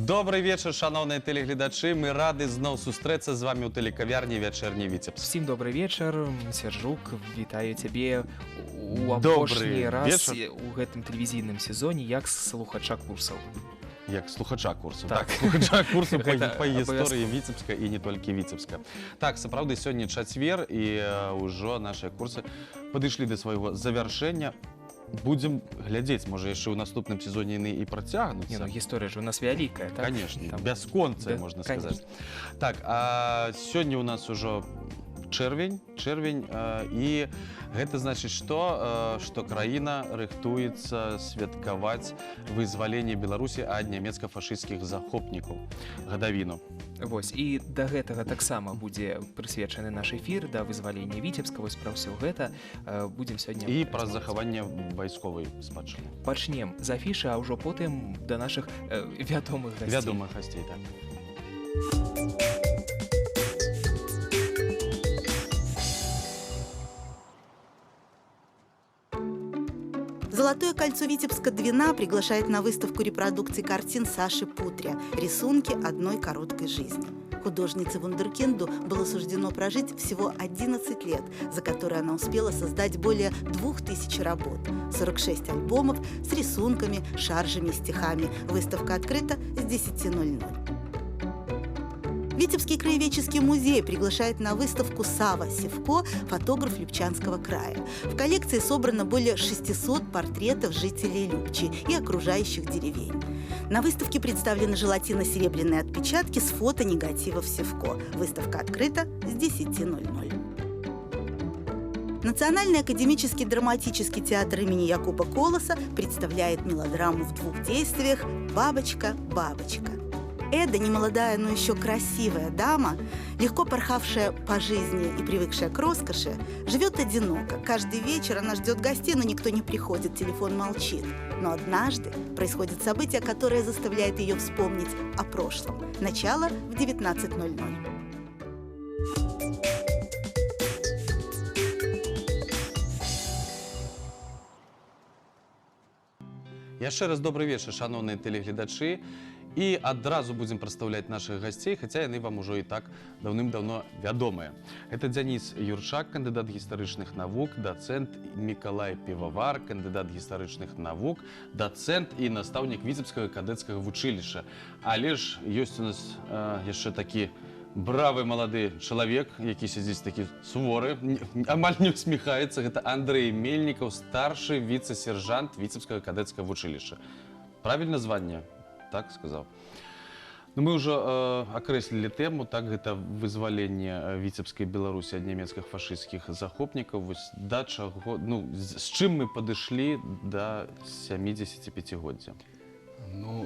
Добрый вечар, шаноўныя тэлегледачы. Мы рады зноў сустрэцца з вами ў тэлекавярні «Вячэрні Віцебск». Всім добрый вечар, Сержук, вітаю цябе у Добры апошні раз вечар. у гэтым тэлевізійным сезоне як слухача курсаў. Як слухача курсу. Так. Так, слухача курсу Гэта па гісторыі абавязкова. Віцебска і не толькі Віцебска. Так, сапраўды сёння чацвер, і ўжо нашыя курсы падышлі да свайго завяршэння. Будзем глядзець, можа, яшчэ ў наступным сезоне яны і працягнуцца. Не, ну, гісторыя ж у нас вялікая, так? Конечно, Там бясконцая, Да, можна конечно. сказаць. Так, а сёння у нас ужо чэрвень, і гэта значыць, што краіна рыхтуецца святкаваць вызваленне Беларусі ад нямецка-фашысцкіх захопнікаў, гадавіну. Вось, і да гэтага таксама будзе прысвечаны наш эфір, да вызвалення Віцебска. Вось пра ўсё гэта будзем сёння І пра размаўляць. захаванне вайсковай спадчыны. Пачнем з афішы, а ўжо потым да нашых вядомых гасцей. Вядомых гасцей, так. Золотое кольцо Витебска-Двина приглашает на выставку репродукций картин Саши Путря «Рисунки одной короткой жизни». Художнице Вундеркинду было суждено прожить всего 11 лет, за которые она успела создать более 2000 работ, 46 альбомов с рисунками, шаржами и стихами. Выставка открыта с 10:00. Витебский краеведческий музей приглашает на выставку Сава Севко, фотограф Любчанского края. В коллекции собрано более 600 портретов жителей Любчи и окружающих деревень. На выставке представлены желатино-серебряные отпечатки с фото негативов Севко. Выставка открыта с 10:00. Национальный академический драматический театр имени Якуба Коласа представляет мелодраму в двух действиях «Бабочка, бабочка». Эда, немолодая, но еще красивая дама, легко порхавшая по жизни и привыкшая к роскоши, живет одиноко. Каждый вечер она ждет гостей, но никто не приходит, телефон молчит. Но однажды происходит событие, которое заставляет ее вспомнить о прошлом. Начало в 19:00. Яшчэ раз добры вечар, шаноўныя тэлегледачы. І адразу будзем прадстаўляць нашых гасцей, хаця яны вам ужо і так даўным-даўно вядомыя. Гэта Дзяніс Юрчак, кандыдат гістарычных навук, дацэнт, Мікалай Півавар, кандыдат гістарычных навук, дацэнт і настаўнік Віцебскага кадэцкага вучылішча. Але ж ёсць у нас яшчэ такі бравы малады чалавек, які сядзіць такі суворы, амаль не усміхаецца. Гэта Андрэй Мельнікаў, старшы віцэ-сержант Віцебскага кадэцкага вучылішча. Правільна званне? Так сказаў. Мы ўжо акрэслілі тэму, так, гэта вызваленне Віцебскай Беларусі ад нямецкіх фашысцкіх захопнікаў. Вось да чаго, ну, з чым мы падышлі да 75-годдзя? У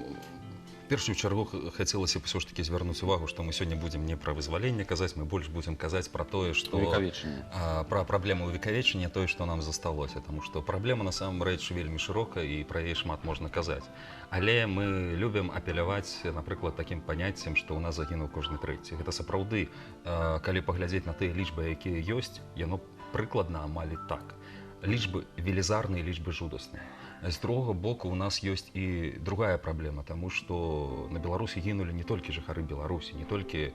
першую чаргу хацелася б усё ж такі звярнуць увагу, што мы сёння будзем не пра вызваленне казаць, мы больш будзем казаць пра тое, што Увекавечанне. Пра праблему увекавечання, тое, што нам засталося, таму што праблема насамрэч вельмі шырокая і пра яе шмат можна казаць. Але мы любім апеляваць, напрыклад, такім паняццем, што ў нас загінуў кожны трэці. Гэта сапраўды, калі паглядзець на тыя лічбы, якія ёсць, яно прыкладна амаль і так. Лічбы велізарныя, лічбы жудасныя. З другога боку, у нас ёсць і другая праблема, таму што на Беларусі гінулі не толькі жыхары Беларусі, не толькі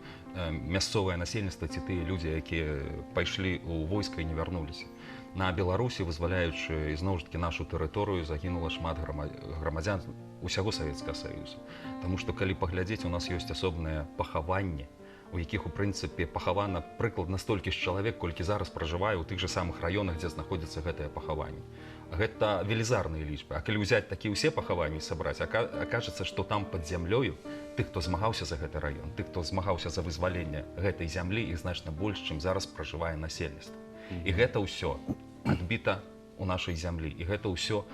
мясцовае насельніцтва ці тыя людзі, якія пайшлі ў войска і не вярнуліся. На Беларусі, вызваляючы ізноў жа такі нашу тэрыторыю, загінула шмат грамадзян усяго Савецкага Саюза. Таму што калі паглядзець, у нас ёсць асобныя пахаванні, у якіх, у прынцыпе, пахавана прыкладна столькі ж чалавек, колькі зараз пражывае ў тых жа самых раёнах, дзе знаходзіцца гэтае пахаванне. Гэта велізарныя лічбы. А калі ўзяць такія ўсе пахаванні і сабраць, акажацца, што там пад зямлёю тых, хто змагаўся за гэты раён, тых, хто змагаўся за вызваленне гэтай зямлі, іх значна больш, чым зараз пражывае насельніцтва. І гэта ўсё адбіта у нашай зямлі. І гэта ўсё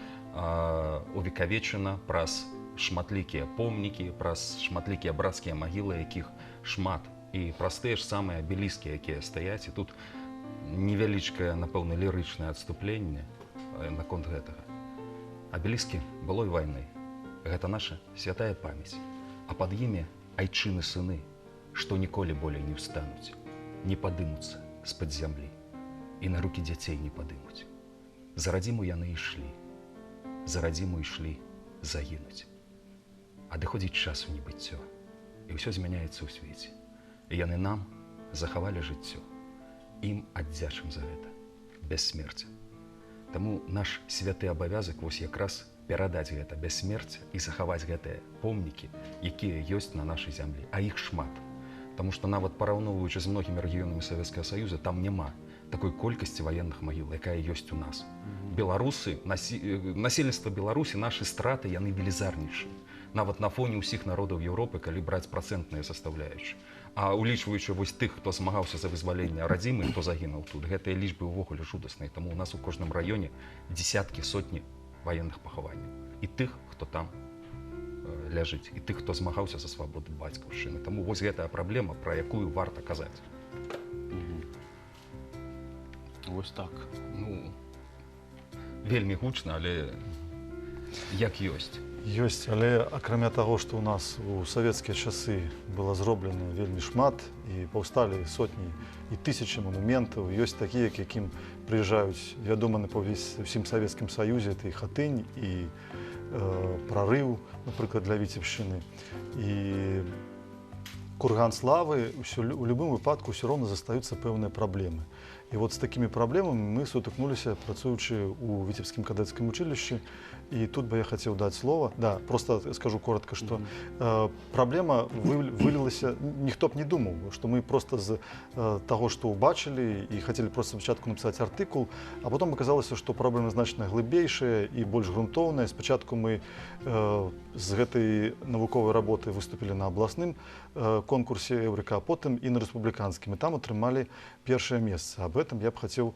увекавечана праз шматлікія помнікі, праз шматлікія брацкія магілы, якіх шмат. І праз тыя ж самыя абеліскі, якія стаяць. І тут Невялічкае, напэўна, лірычнае адступленне наконт гэтага. Абеліскі былой вайны — гэта наша святая памяць, а пад імі айчыны сыны, што ніколі болей не ўстануць, не падымуцца з-пад зямлі і на рукі дзяцей не падымуць. За радзіму яны ішлі, за радзіму ішлі загінуць. Адыходзіць час у небыццё, і ўсё змяняецца ў свеце. І яны нам захавалі жыццё. Ім аддзячым за гэта бяссмерце. Таму наш святы абавязак вось якраз перадаць гэта бяссмерце і захаваць гэтыя помнікі, якія ёсць на нашай зямлі, а іх шмат. Таму што, нават параўноўваючы з многімі рэгіёнамі Савецкага Саюза, там няма такой колькасці ваенных магіл, якая ёсць у нас. Беларусы, насельніцтва Беларусі, нашы страты, яны велізарнейшыя. Нават на фоне ўсіх народаў Еўропы, калі браць працэнтныя састаўляючыя. А улічваючы вось тых, хто змагаўся за вызваленне радзімы, хто загінуў тут, гэтыя лічбы ўвогуле жудасныя. Таму у нас у кожным раёне дзесяткі, сотні ваенных пахаванняў. І тых, хто там ляжыць, і тых, хто змагаўся за свабоду бацькаўшчыны. Таму вось гэтая праблема, пра якую варта казаць. Вось так. Ну, вельмі гучна, але як ёсць. Ёсць, але акрамя таго, што ў нас у савецкія часы было зроблена вельмі шмат і паўсталі сотні і тысячы манументаў, ёсць такія, к якім прыязджаюць вядома на паўвесь усім Савецкім Саюзе, это і Хатынь, і Прарыў, напрыклад, для Віцебшчыны, і Курган славы, ўсё, у любым выпадку ўсё роўна застаюцца пэўныя праблемы. І вот з такімі праблемамі мы сутыкнуліся, працуючы ў Віцебскім кадэцкім училище. І тут бы я хацеў даць слова. Да, просто скажу коротко, что праблема вылілася, ніхто б не думаў, што мы просто з таго, што ўбачылі і хацелі просто спачатку напісаць артыкул, а потом аказалася, што праблема значна глыбейшая і больш грунтоўная. Спачатку мы з гэтай навуковай работы выступілі на абласным конкурсе «Эўрыка», а потым і на рэспубліканскім, і там атрымалі першае месца. Аб этом я б хацеў,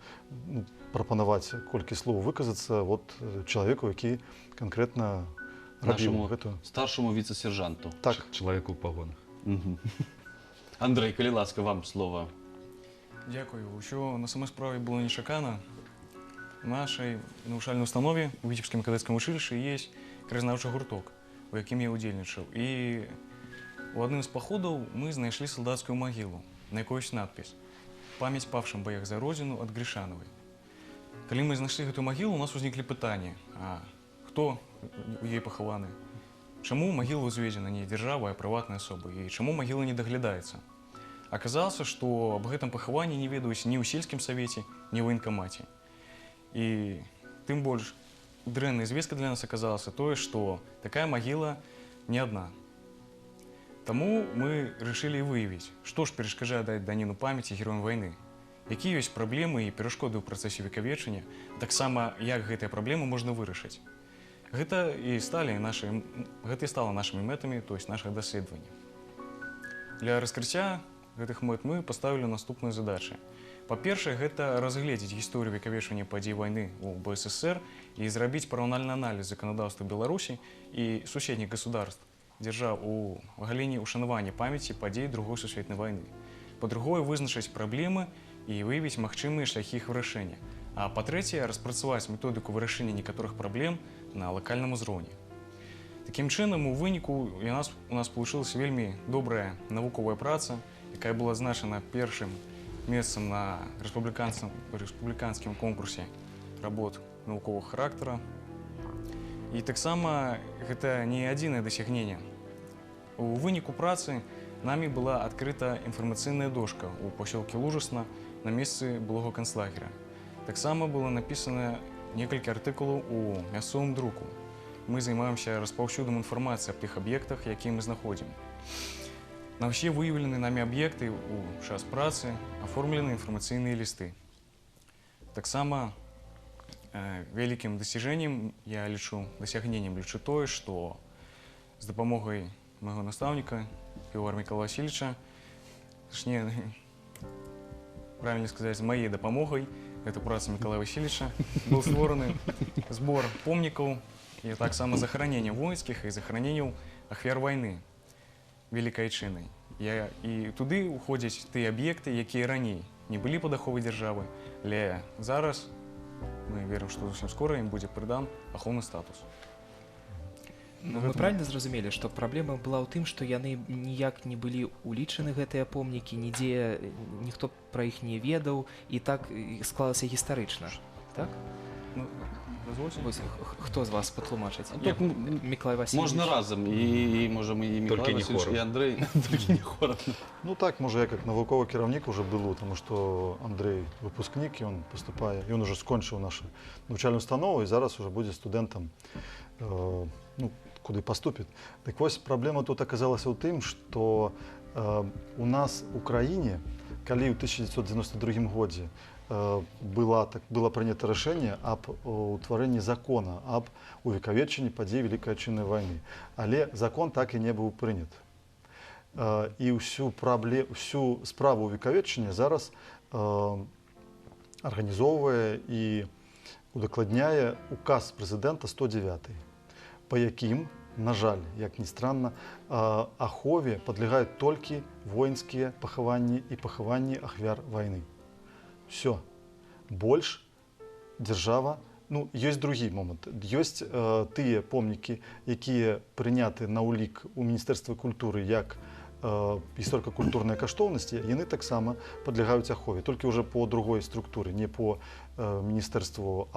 ну, прапанаваць колькі слоў выказацца вот чалавеку, які канкрэтна рабіў Нашаму гэту старшаму віцэ-сержанту. Так. Чалавеку ў пагонах. Андрэй, калі ласка, вам слова. Дякую. Усё на самой справе было нечакана. У нашай навучальнай установе, у Віцебскім кадэцкім вучылішчы, есть краязнаўчы гурток, у якім я удзельнічаў. І у адным з паходаў мы знайшлі салдацкую магілу, на якой ёсць надпіс: «Память павшим в боях за родину от Гришановой». Калі мы знайшлі гэтую магілу, у нас узніклі пытанні: а хто у ёй пахаваны? Чаму магіла ўзведзена не дзяржава, а прыватнай асобы? І чаму магіла не даглядаецца? Аказалася, што аб гэтым пахаванні не ведаюць ні ў сельскім савеце, ні ў ваенкамаце. І тым больш дрэнная звестка для нас аказалася тое, што такая магіла не адна. Таму мы решили выявіць, што ж перашкаджае даць даніну памяці героям вайны, якія ёсць праблемы і перашкоды ў працэсе векавечання, таксама як гэтыя праблемы можна вырашыць. Гэта і стала нашымі мэтамі, то есть нашых даследаванняў. Для раскрыцця гэтых мэт мы паставілі наступныя задачы. Па-першае, гэта разгледзець гісторыю векавечвання падзей вайны ў БССР і зрабіць параўнальны аналіз заканадаўства Беларусі і суседніх государств, дзяржаў у галіне ўшанавання памяці падзей Другой сусветнай вайны. Па-другое, вызначыць праблемы і выявіць магчымыя шляхі іх вырашэння. А па-трэцяе, распрацаваць методыку вырашэння некаторых праблем на лакальным узроўні. Такім чынам, у выніку у нас получилась вельмі добрая навуковая праца, якая была адзначана першым месцам на рэспубліканскім конкурсе работ навуковага характара. І таксама гэта не адзінае дасягненне. У выніку працы намі была адкрыта інфармацыйная дошка ў пасёлке Лужасна на месцы былога канцлагера. Таксама было напісана некалькі артыкулаў у мясцовым друку. Мы займаемся распаўсюдам інфармацыі аб тых аб'ектах, якія мы знаходзім. На ўсе выяўленыя намі аб'екты ў час працы аформлены інфармацыйныя лісты. Таксама вялікім дасягненнем я лічу, дасягненнем лічу тое, што з дапамогай майго настаўніка Півара Мікалая Васільевіча, точнее, правильно сказать, з маёй дапамогай, это праца Мікалая Васільевіча, был створаны збор помнікаў і таксама захаранення воінскіх і захараненняў ахвяр вайны Вялікай Айчыннай. І туды ўходзяць тыя аб'екты, якія раней не былі пад аховай дзяржавы, але зараз мы верым, што зусім скора ім будзе прыдан ахоўны статус. Ну, мы правильно зразумелі, што праблема была ў тым, што яны ніяк не былі улічаны, гэтыя помнікі, нідзе ніхто пра іх не ведаў, і так і склалася гістарычна, так? Ну, дазвольце. Вось, хто з вас патлумачыць? Тут, Мікалай Васильевич. Можна разам і можам і Мікалай Толькі не Васильевич, хорам. і Андрэй, толькі не хорам. Ну так, можа, я как навуковы кіраўнік уже было, тому что Андрей выпускнік, і он поступае, і он уже скончыў нашу навучальную установу і зараз уже будзе студэнтам, ну, куды паступіць. Так вось, праблема тут аказалася ў тым, што у нас у краіне, калі ў 1992 годзе так, было прынята рашэнне аб утварэнні закона аб увекавечанні падзей Вялікай Айчыннай вайны. Але закон так і не быў прынят. І всю справу увекавечання зараз арганізоўвае і удакладняе указ прэзідэнта 109, па якім, на жаль, як ні странна, ахове падлягаюць толькі воінскія пахаванні і пахаванні ахвяр вайны. Все. Больш дзяржава, ну, ёсць другі момант. Ёсць тыя помнікі, якія прыняты на ўлік у Міністэрства культуры як гісторыка-культурныя каштоўнасці, яны таксама падлягаюць ахове, толькі ўжо по другой структуры, не по міністэрству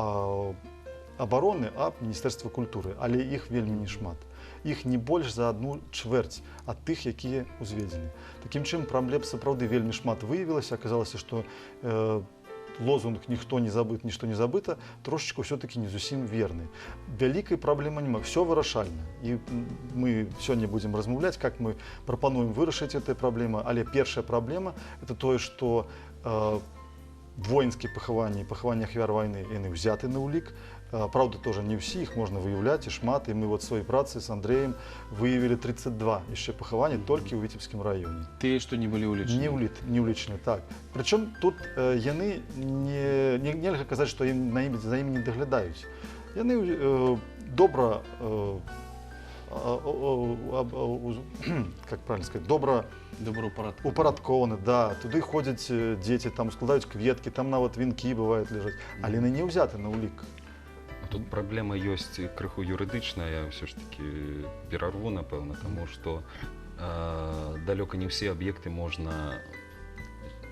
абароны, а Міністэрства культуры, але іх вельмі не шмат. Іх не больш за адну чвэрць ад тых, якія ўзведзены. Такім чынам, праблем сапраўды вельмі шмат выявілася, аказалася, што лозунг «ніхто не забыт, нішто не забыта» трошечку все-таки не зусім верны. Вялікай праблемы няма, все вырашальна. І мы сёння будзем размаўляць, как мы прапануем вырашыць этой праблемы, але першая праблема — это тое, што воінскія пахаванні і пахаванні ахвяр вайны, яны ўзяты на ўлік. Праўда, тоже не ўсі, іх можна выяўляць і шмат, і мы вот сваёй працы з Андреем выявілі 32 яшчэ пахаванні толькі ў Віцебскім раёне. Тыя, што не былі ўлічаны. Не ўлічаны, так. Прычым тут яны не нельга казаць, што ім, на ім, за імі не даглядаюць. Яны добра, как правильно сказать, добра Добраўпарадку. упарадкованы, да, туды ходзяць дзеці, там складаюць кветкі, там нават вінкі бываюць ляжаць, але яны не ўзяты на ўлік. Тут праблема ёсць і крыху юрыдычная, я ўсё ж таки перарву, напэўна, таму што далёка не ўсе аб'екты можна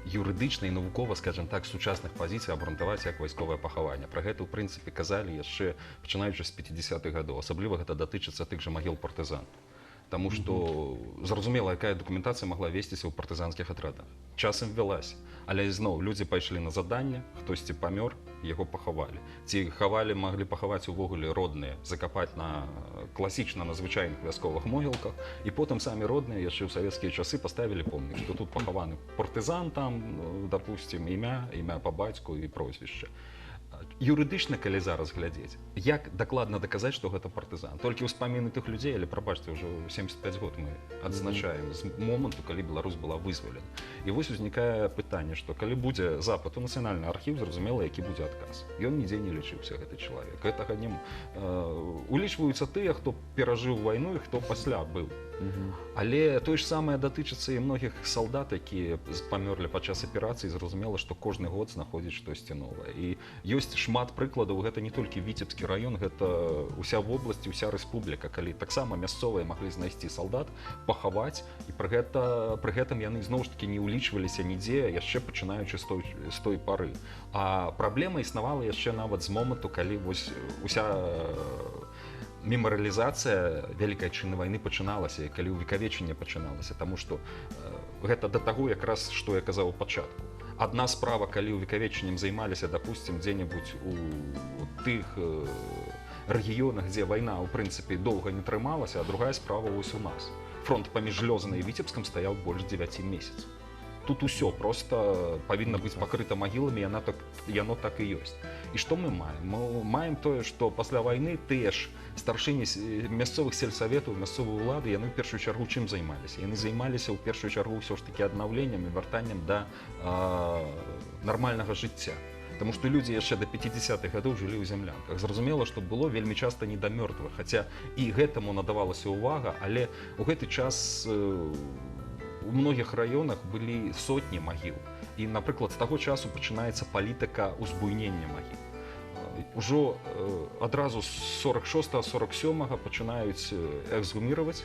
юрыдычна і навукова, скажем так, сучасных пазіцый абгрунтаваць як вайсковае пахаванне. Пра гэта, ў прынцыпе, казалі яшчэ пачынаючы з 50-х гадоў. Асабліва гэта датычыцца тых жа магіл партызан. Таму што зразумела, якая дакументацыя магла весціся ў партызанскіх атрадах. Часам вялася, але зноў людзі пайшлі на заданне, хтосьці памёр, яго пахавалі. Ці хавалі, маглі пахаваць увогуле родныя, закапаць на класічна на звычайных вясковых могілках, і потым самі родныя яшчэ ў савецкія часы паставілі помнік, што тут пахаваны партызан там, допустим, імя па бацьку і прозвішча. Юрыдычна, калі зараз глядзець, як дакладна даказаць, што гэта партызан? Толькі ўспаміны тых людзей, але, прабачце, ўжо 75 год мы адзначаем з моманту, калі Беларусь была вызвалена. І вось узнікае пытанне, што калі будзе запыт у нацыянальны архіў, зразумела, які будзе адказ. Ён нідзе не лічыўся, гэты чалавек. Гэтага не улічваюцца тыя, хто перажыў вайну і хто пасля быў. Але тое ж самае датычыцца і многіх салдат, якія памёрлі падчас аперацыі. Зразумела, што кожны год знаходзіць штосьці новае. І ёсць шмат прыкладаў, гэта не толькі Віцебскі раён, гэта ўся вобласць, уся рэспубліка, калі таксама мясцовыя маглі знайсці салдат, пахаваць, і пры гэтым яны зноў ж такі не ўлічваліся нідзе яшчэ пачынаючы з той пары. А праблема існавала яшчэ нават з моманту, калі вось уся мемарыялізацыя Вялікай Айчыннай вайны пачыналася і калі ўвекавечанне пачыналася, таму што гэта да таго якраз, што я казаў у пачатку. Адна справа, калі ўвекавечаннем займаліся, допустим, дзе-небудзь у тых рэгіёнах, дзе вайна ў прынцыпе доўга не трымалася, а другая справа вось у нас. Фронт паміж Лёзнай і Віцебскам стаяў больш 9 месяцаў. Тут усё просто павінна быць пакрыта магіламі, яно так і ёсць. І што мы маем? Мы маем тое, што пасля вайны тыя ж старшыні мясцовых сельсаветаў, мясцовую ўлады, яны ў першую чаргу чым займаліся? Яны займаліся ў першую чаргу ўсё ж такі аднаўленнем і вяртаннем да нармальнага жыцця. Таму што людзі яшчэ да 50-х гадоў жылі ў зямлянках. Зразумела, што было вельмі часта не да мёртвых, хаця і гэтаму надавалася ўвага, але ў гэты час У многіх раёнах былі сотні магіл. І, напрыклад, з таго часу пачынаецца палітыка ўзбуйнення магіл. Ужо адразу з 46-47 пачынаюць эксгуміраваць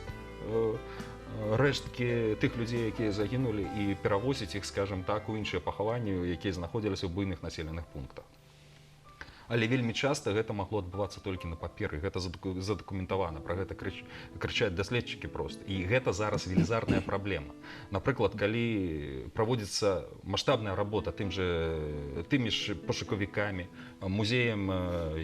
рэшткі тых людзей, якія загінулі, і перавозіць іх, скажем так, у іншыя пахаванні, якія знаходзіліся ў буйных населеных пунктах. Але вельмі часта гэта магло адбывацца толькі на паперы, гэта задакументавана, пра гэта крычаць даследчыкі проста. І гэта зараз велізарная праблема. Напрыклад, калі праводзіцца маштабная работа тымі ж пошукавікамі, музеем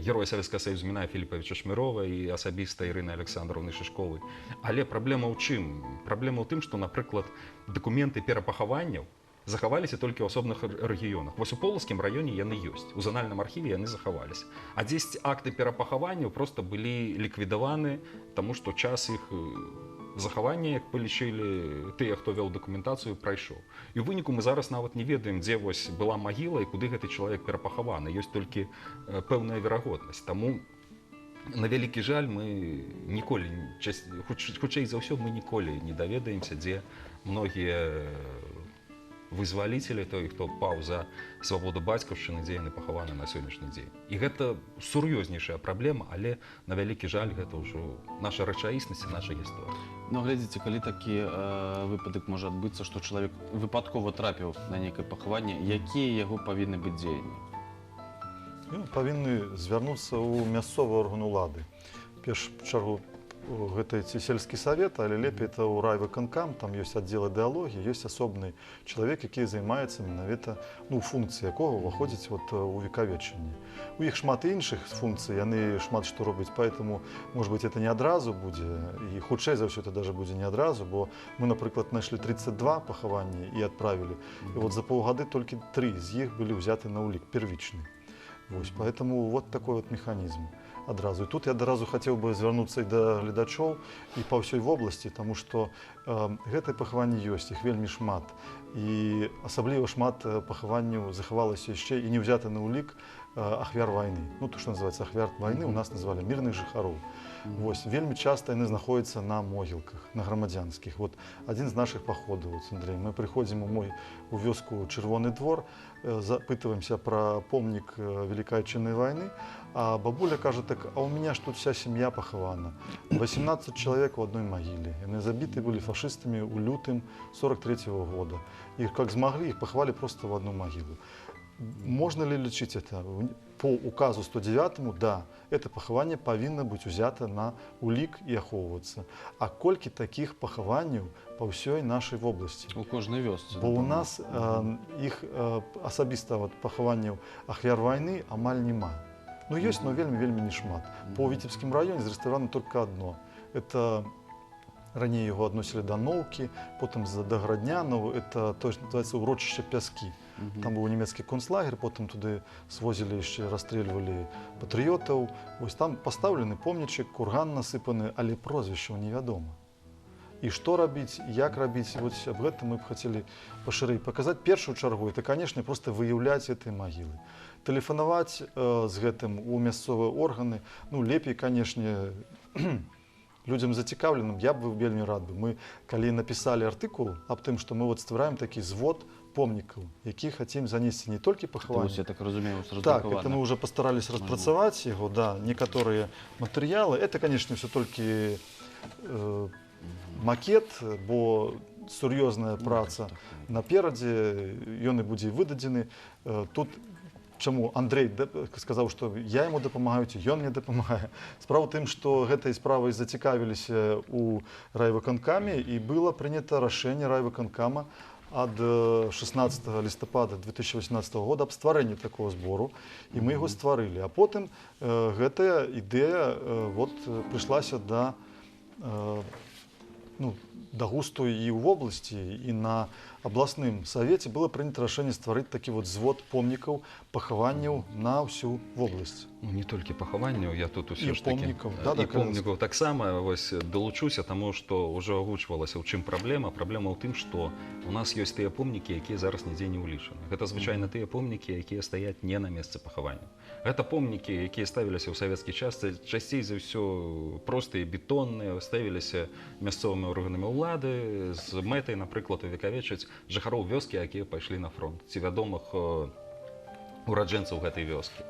Героя Савецкага Саюза Міная Філіпавіча Шмырова і асабіста Ірыны Александровны Шышковай. Але праблема ў чым? Праблема ў тым, што, напрыклад, дакументы перапахаванняў захаваліся толькі ў асобных рэгіёнах. Вось у Полацкім раёне яны ёсць, у занальным архіве яны захаваліся. А дзесьці акты перапахаванняў проста былі ліквідаваны, таму што час іх захавання, як палічылі тыя, хто вёў дакументацыю, прайшоў. І ў выніку мы зараз нават не ведаем, дзе вось была магіла і куды гэты чалавек перапахаваны. Ёсць толькі пэўная верагоднасць. Таму, на вялікі жаль, мы ніколі, хутчэй за ўсё, мы ніколі не даведаемся, дзе многія вызваліцелі, той, хто паў за свабоду бацькаўшчыны, дзе яны пахаваны на сённяшні дзень. І гэта сур'ёзнейшая праблема, але, на вялікі жаль, гэта ўжо наша рэчаіснасць і наша гісторыя. Ну, глядзіце, калі такі выпадак можа адбыцца, што чалавек выпадкова трапіў на нейкае пахаванне, якія яго павінны быць дзеянні? Ён павінны звярнуцца ў мясцовы орган улады. Перш чаргу гэта ці сельскі савет, але лепей это ў райвыканкам, там ёсць аддзел ідэалогіі, ёсць асобны чалавек, які займаецца менавіта, ну, функцыі якога ўваходзіць вот увекавечанне. У іх шмат іншых функцый, яны шмат што робяць, поэтому, может быть, это не адразу будзе, і хутчэй за ўсё это даже будзе не адразу, бо мы, напрыклад, знайшлі 32 пахаванні і адправілі, і вот за паўгады толькі 3 з іх былі ўзяты на ўлік, первічны. Вось, поэтому вот такой вот механізм адразу. І тут я адразу хацеў бы звярнуцца і да гледачоў, і па ўсёй вобласці, таму што гэтыя пахаванні ёсць, іх вельмі шмат. І асабліва шмат пахаванняў захавалася яшчэ і не ўзята на ўлік ахвяр вайны. Ну, то, што называецца ахвяр вайны, у нас называлі мірных жыхароў. Вось, вельмі часта яны знаходзяцца на могілках, на грамадзянскіх. Вот адзін з нашых паходаў, вот, Андрей, мы прыходзім у вёску Чырвоны двор, запытваемся пра помнік Вялікай Айчыннай вайны, а бабуля кажа так: а у меня ж тут вся семья пахавана. 18 чалавек у адной магіле. Яны забіты былі фашыстамі ў лютым 43-го года. Их как змаглі, их пахавалі просто в одну могилу. Можно ли лічыць это? По указу 109, да, это пахаванне павінна быць узята на улік і ахоўвацца. А колькі такіх пахаванняў па ўсёй нашай вобласці? У кожнай вёсцы. Бо у нас іх асабіста вот, пахаванняў ахвяр вайны амаль няма. Ну, ёсць, но вельмі, вельмі не шмат. По Віцебскім раёне зарэгістравана только одно. Это раней яго адносілі да Ноўкі, потым да Граднянаў, это то, што называется урочышча Пяскі. Там быў нямецкі концлагер, потым туды свозілі яшчэ, расстрэльвалі патрыётаў. Вось там пастаўлены помнічак, курган насыпаны, але прозвішчаў невядома. І што рабіць, як рабіць, вот аб гэтым мы б хацелі пашырэй паказаць. Першую чаргу, это, конечно, просто выяўляць гэтыя магілы. Тэлефанаваць з гэтым у мясцовыя органы, ну, лепей, конечно, людзям зацікаўленым, я б вельмі рад бы. Мы, калі напісалі артыкул аб тым, што мы вот ствараем такі звод помнікаў, які хацім занесці не толькі пахаванне. Я так разумею, Так, это мы уже постарались распрацаваць его, да, некаторыя матэрыялы. Это, конечно, все толькі макет, бо сур'ёзная праца наперадзе, ён і будзе выдадзены. Тут чаму Андрей сказаў, што я яму дапамагаю, ці ён мне дапамагае. Справа ў тым, што гэтай справай зацікавіліся ў райвыканкаме, і было прынята рашэнне райвыканкама ад 16 лістапада 2018 года аб стварэнні такого збору, і мы яго стварылі. А потым гэтая ідэя вот, прыйшлася ну, да густу і ў вобласці, і на абласным савеце было прынята рашэнне стварыць такі вот звод помнікаў пахаванняў на ўсю вобласць. Ну, не толькі пахаванняў, я тут усё І ж такі помнікаў, да, да, і помнікаў таксама вось далучуся, таму што ўжо агучвалася, ў чым праблема. Праблема ў тым, што у нас ёсць тыя помнікі, якія зараз нідзе не ўлічаны. Гэта звычайна тыя помнікі, якія стаяць не на месцы пахавання. Гэта помнікі, якія ставіліся ў савецкі час, часцей за ўсё простыя бетонныя, ставіліся мясцовымі органамі ўлады з мэтай, напрыклад, увекавечыць жыхароў вёскі, якія пайшлі на фронт, ці вядомых ураджэнцаў гэтай вёскі.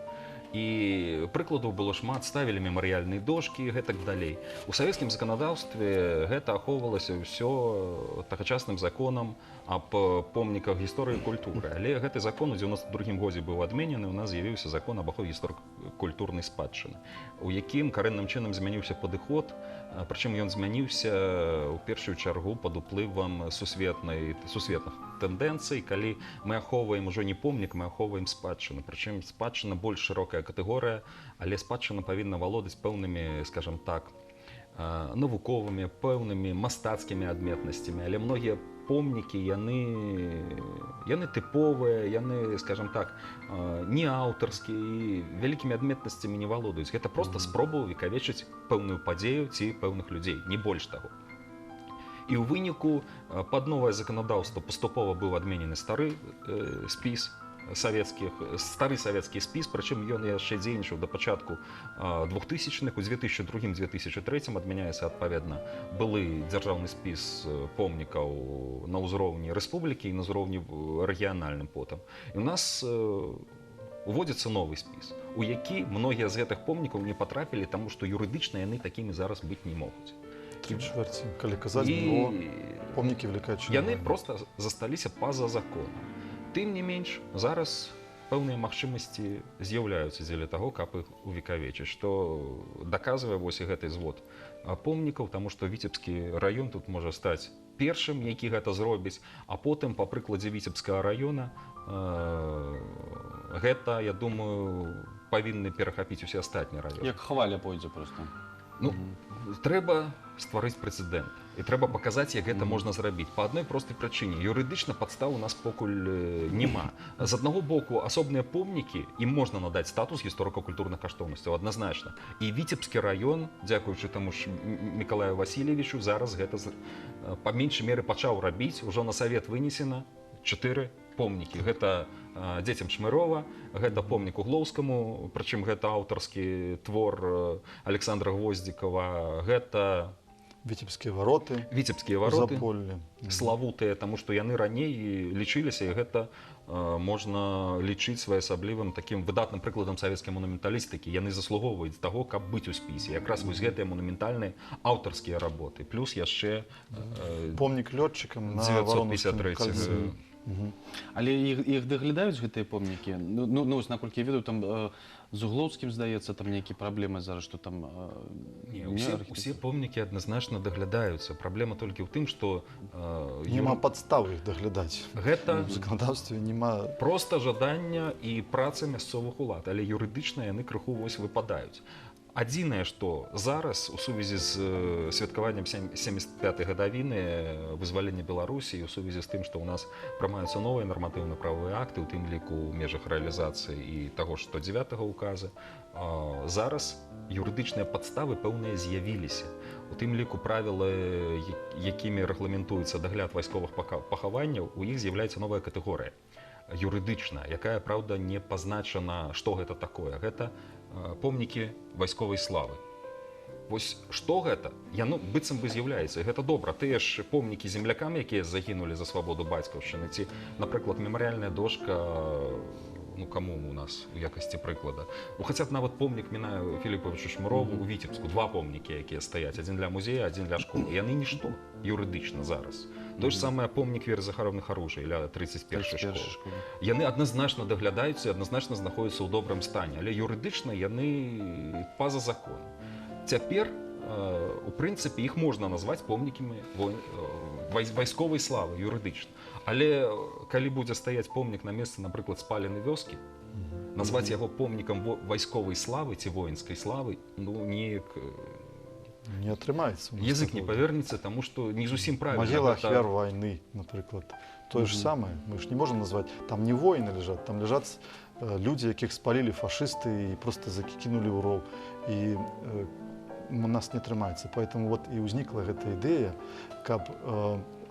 І прыкладаў было шмат, ставілі мемарыяльныя дошкі і гэтак далей. У савецкім заканадаўстве гэта ахоўвалася ўсё тагачасным законам аб помніках гісторыі і культуры. Але гэты закон у 92 годзе быў адменены, у нас з'явіўся закон аб ахове гісторыка-культурнай спадчыны, у якім карэнным чынам змяніўся падыход, прычым ён змяніўся ў першую чаргу пад уплывам сусветных тэндэнцый, калі мы ахоўваем ужо не помнік, мы ахоўваем спадчыну. Прычым спадчына больш шырокая катэгорыя, але спадчына павінна валодаць пэўнымі, скажем так, навуковымі, пэўнымі мастацкімі адметнасцямі, але многія помнікі яны тыповыя, яны, скажем так, не аўтарскія і вялікімі адметнасцямі не валодаюць. Гэта проста спроба увекавечыць пэўную падзею ці пэўных людзей, не больш таго. І ў выніку пад новае заканадаўства паступова быў адменены стары спіс савецкіх, стары савецкі спіс, прычым ён яшчэ дзейнічаў да пачатку 2000-х, у 2002-2003 адмяняецца, адпаведна, былы дзяржаўны спіс помнікаў на ўзроўні рэспублікі і на ўзроўні рэгіянальным потым. І у нас уводзіцца новы спіс, у які многія з гэтых помнікаў не патрапілі, таму што юрыдычна яны такімі зараз быць не могуць. Тры чвэрці, калі казаць, было помнікі увекавечаныя. Яны проста засталіся па-за законам. Тым не менш, зараз пэўныя магчымасці з'яўляюцца дзеля таго, каб іх увекавечыць, што даказвае вось і гэты звод помнікаў, таму што Віцебскі раён тут можа стаць першым, які гэта зробіць, а потым па прыкладзе Віцебскага раёна гэта, я думаю, павінны перахапіць усе астатнія раёны. Як хваля пойдзе просто. Ну, трэба стварыць прэцэдэнт. І трэба паказаць, як гэта можна зрабіць. Па адной простай прычыне. Юрыдычна падстаў у нас пакуль няма. З аднаго боку, асобныя помнікі, ім можна надаць статус гісторыка-культурных каштоўнасцяў, адназначна. І Віцебскі раён, дзякуючы таму ж Мікалаю Васільевічу, зараз гэта па меншай меры пачаў рабіць. Ужо на савет вынесена 4 помнікі. Гэта дзецям Шмырова, гэта помнік Углоўскаму, прычым гэта аўтарскі твор Александра Гвоздзікава, гэта Віцебскія вароты, Віцебскія вароты, Заполле. Славутыя, таму што яны раней лічыліся, і гэта можна лічыць своеасаблівым такім выдатным прыкладам савецкай монументалістыкі. Яны заслугоўваюць таго, каб быць у спісе. Якраз вось гэтыя монументальныя аўтарскія работы. Плюс яшчэ Помнік лётчыкам на Варонаўскім 953 кальцы. Але іх даглядаюць, гэтыя помнікі? Ну, ось, наколькі я ведаю, там з Углоўскім, здаецца, там нейкія праблемы зараз, што там Не, не усе помнікі адназначна даглядаюцца. Праблема толькі ў тым, што Няма падстаў іх даглядаць. Гэта У заканадаўстве няма. проста жадання і праца мясцовых улад, але юрыдычна яны крыху вось выпадаюць. Адзінае, што зараз у сувязі з святкаваннем 75-й гадавіны вызвалення Беларусі і ў сувязі з тым, што ў нас прымаюцца новыя нарматыўна-прававыя акты, у тым ліку ў межах рэалізацыі і таго ж 109 указа, зараз юрыдычныя падставы пэўныя з'явіліся. У тым ліку правілы, якімі рэгламентуецца дагляд вайсковых пахаванняў, у іх з'яўляецца новая катэгорыя юрыдычная, якая, праўда, не пазначана, што гэта такое. Гэта помнікі вайсковай славы. Вось што гэта? Яно быццам бы з'яўляецца, і гэта добра. Тыя ж помнікі землякам, якія загінулі за свабоду бацькаўшчыны, ці, напрыклад, мемарыяльная дошка, ну, каму у нас у якасці прыклада? Ну, хаця б нават помнік Мінаю Філіпавічу Шмырову у Віцебску, два помнікі, якія стаяць, адзін для музея, адзін для школы. Яны нішто юрыдычна зараз. Той ж самае помнік Веры Захаровны Харужай ля 31 школы. Школы. Яны адназначна даглядаюцца і адназначна знаходзяцца ў добрым стане, але юрыдычна яны па-за законам. Цяпер, у прынцыпе, іх можна назваць помнікамі вайсковай славы юрыдычна. Але калі будзе стаяць помнік на месцы, напрыклад, спаленай вёскі, назваць яго помнікам вайсковай славы ці воінскай славы, ну, неяк Не атрымаецца у нас язык не такога. павернецца, таму што не зусім правільна. Магіла Гэта ахвяр вайны, напрыклад. Тое ж самае, мы ж не можам назваць, там не воіны ляжаць, там ляжаць людзі, якіх спалілі фашысты і просто закінулі ў роў. І у нас не атрымаецца. Поэтому вот і ўзнікла гэта ідэя, каб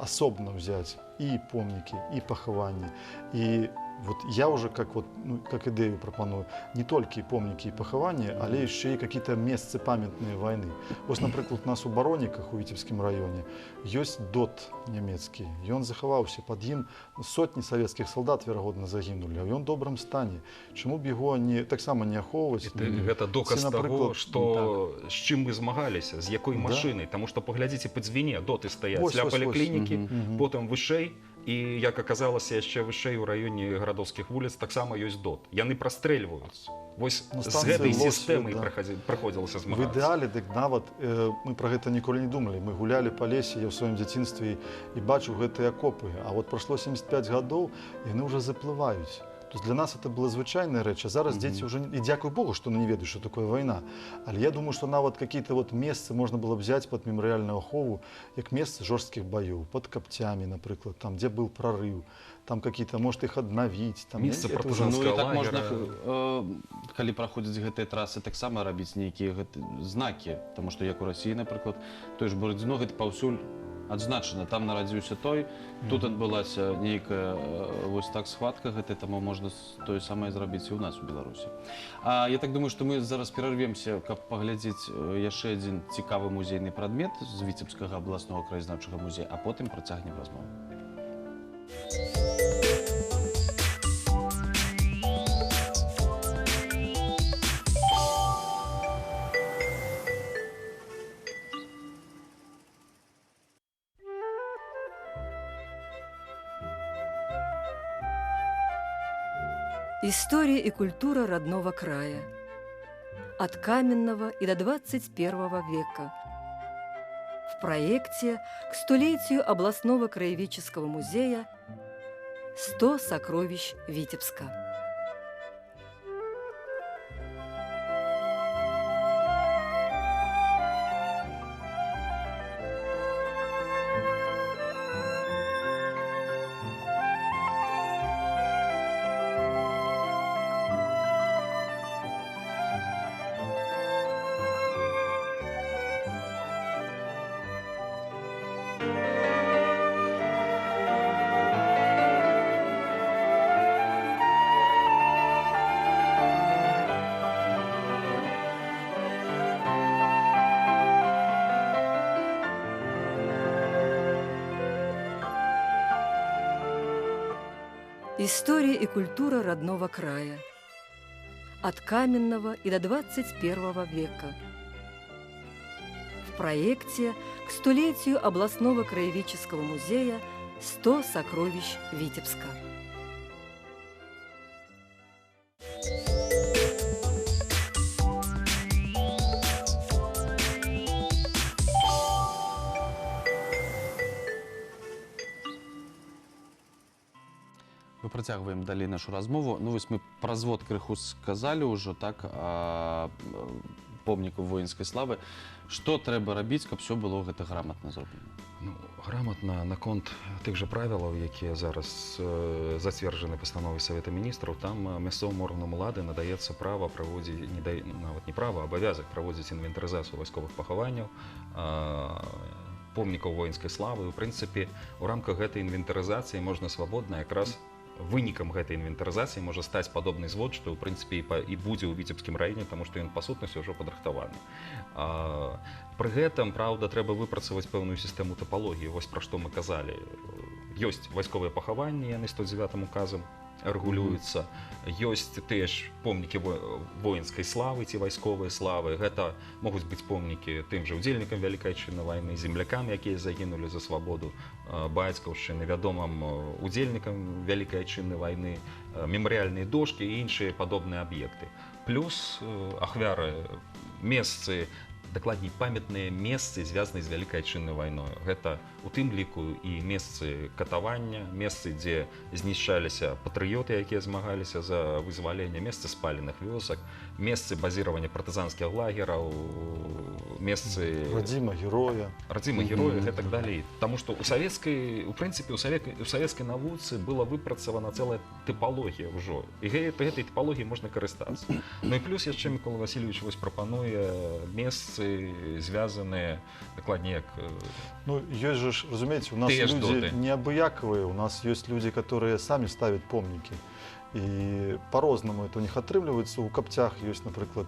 асобна ўзяць і помнікі, і пахаванні, і Вот я уже как вот, ну, как ідэю прапаную не толькі помнікі і пахаванні, але яшчэ і какие-то месцы памятныя вайны. Вось, напрыклад, у нас у Бароніках у Віцебскім раёне ёсць дот нямецкі. Ён захаваўся, пад ім сотні савецкіх салдат, верагодна, загінулі, а ён добрым стане. Чаму б яго не таксама не ахоўваць? Гэта доказ Ці, таго, напрыклад, што з чым мы змагаліся, з якой Да. машынай, таму што паглядзіце па дзвіне, доты стаяць Вось, ля вось, вось. паліклінікі, Мгм. потым вышэй, і, як аказалася, яшчэ вышэй у раёне гарадоўскіх вуліц таксама ёсць дот. Яны прастрэльваюцца. Вось На з станцыі гэтай Лосьве, сістэмай да. прыходзілася В змагацца. ідэале, дык нават мы пра гэта ніколі не думалі. Мы гулялі па лесе, я ў сваім дзяцінстве і бачыў гэтыя акопы. А вот прайшло 75 гадоў, і яны ўжо заплываюць. То есть для нас это была звычайная рэч, а зараз дзеці уже і дзякуй Богу, што не ведаюць, што такое вайна. Але я думаю, што нават какие-то вот месцы можна было б взять под мемарыяльную ахову, як месцы жорсткіх баёў, под Капцямі, напрыклад, там, дзе быў прорыв, там какие-то, может, их аднавіць. Там, Месца это уже Ну і так партызанскага можна, лагера. Калі праходзяць гэтыя трасы, таксама рабіць нейкія знакі, таму што як у Расіі, напрыклад, той ж Барадзіно, гэта паўсюль адзначана, там нарадзіўся той, тут адбылася нейкая вось так схватка гэта, таму можна тое самае зрабіць і ў нас у Беларусі. А я так думаю, што мы зараз перарвемся, каб паглядзець яшчэ адзін цікавы музейны прадмет з Віцебскага абласнога краязнаўчага музея, а потым працягнем размову. История и культура родного края. От каменного и до 21 века. В проекте к столетию областного краеведческого музея «100 сокровищ Витебска». История и культура родного края. От каменного и до 21 века. В проекте к столетию областного краеведческого музея «100 сокровищ Витебска». Мы працягваем далей нашу размову. Ну вось мы пра звод крыху сказалі ўжо, так, помнікаў воінскай славы. Што трэба рабіць, каб всё было гэта граматна зроблена? Ну, граматна наконт тых жа правілаў, якія зараз зацверджаны пастановай Савета міністраў, там мясцовым органам улады надаецца права праводзіць, не дай, нават не права, а абавязак праводзіць інвентарызацыю вайсковых пахаванняў, помнікаў воінскай славы. У прынцыпе, у рамках гэтай інвентарызацыі можна свабодна, якраз вынікам гэтай інвентарызацыі можа стаць падобны звод, што ў прынцыпе і будзе ў Віцебскім раёне, таму што ён па сутнасці ўжо падрыхтаваны. Пры гэтым, праўда, трэба выпрацаваць пэўную сістэму тапалогіі. Вось пра што мы казалі. Ёсць вайсковыя пахаванні, яны 109 указам рэгулююцца. Ёсць тыя ж помнікі воінскай славы ці вайсковай славы. Гэта могуць быць помнікі тым жа удзельнікам Вялікай Айчыннай вайны, землякам, якія загінулі за свабоду бацькаўшчыны, вядомым удзельнікам Вялікай Айчыннай вайны, мемарыяльныя дошкі і іншыя падобныя аб'екты. Плюс ахвяры, месцы, дакладней памятныя месцы, звязаныя з Вялікай Айчыннай вайной. Гэта у тым ліку і месцы катавання, месцы, дзе знішчаліся патрыёты, якія змагаліся за вызваленне, месцы спаленых вёсак, месцы базіравання партызанскіх лагераў, месцы Радзіма героя. Радзіма героя і так далей. Таму што у савецкай, у прынцыпе, у савецкай навуцы была выпрацавана цэлая тыпалогія ўжо. І гэтай тыпалогіяй можна карыстацца. Ну і плюс яшчэ Мікола Васильевич вось прапануе месцы месцы звязаныя дакладней як Ну, ёсць же ж, разумееце, у нас Тыя ж люди доты. неабыякавыя, у нас ёсць люди, которые самі ставят помнікі. І по-рознаму это у них атрымліваецца. У Капцях ёсць, напрыклад,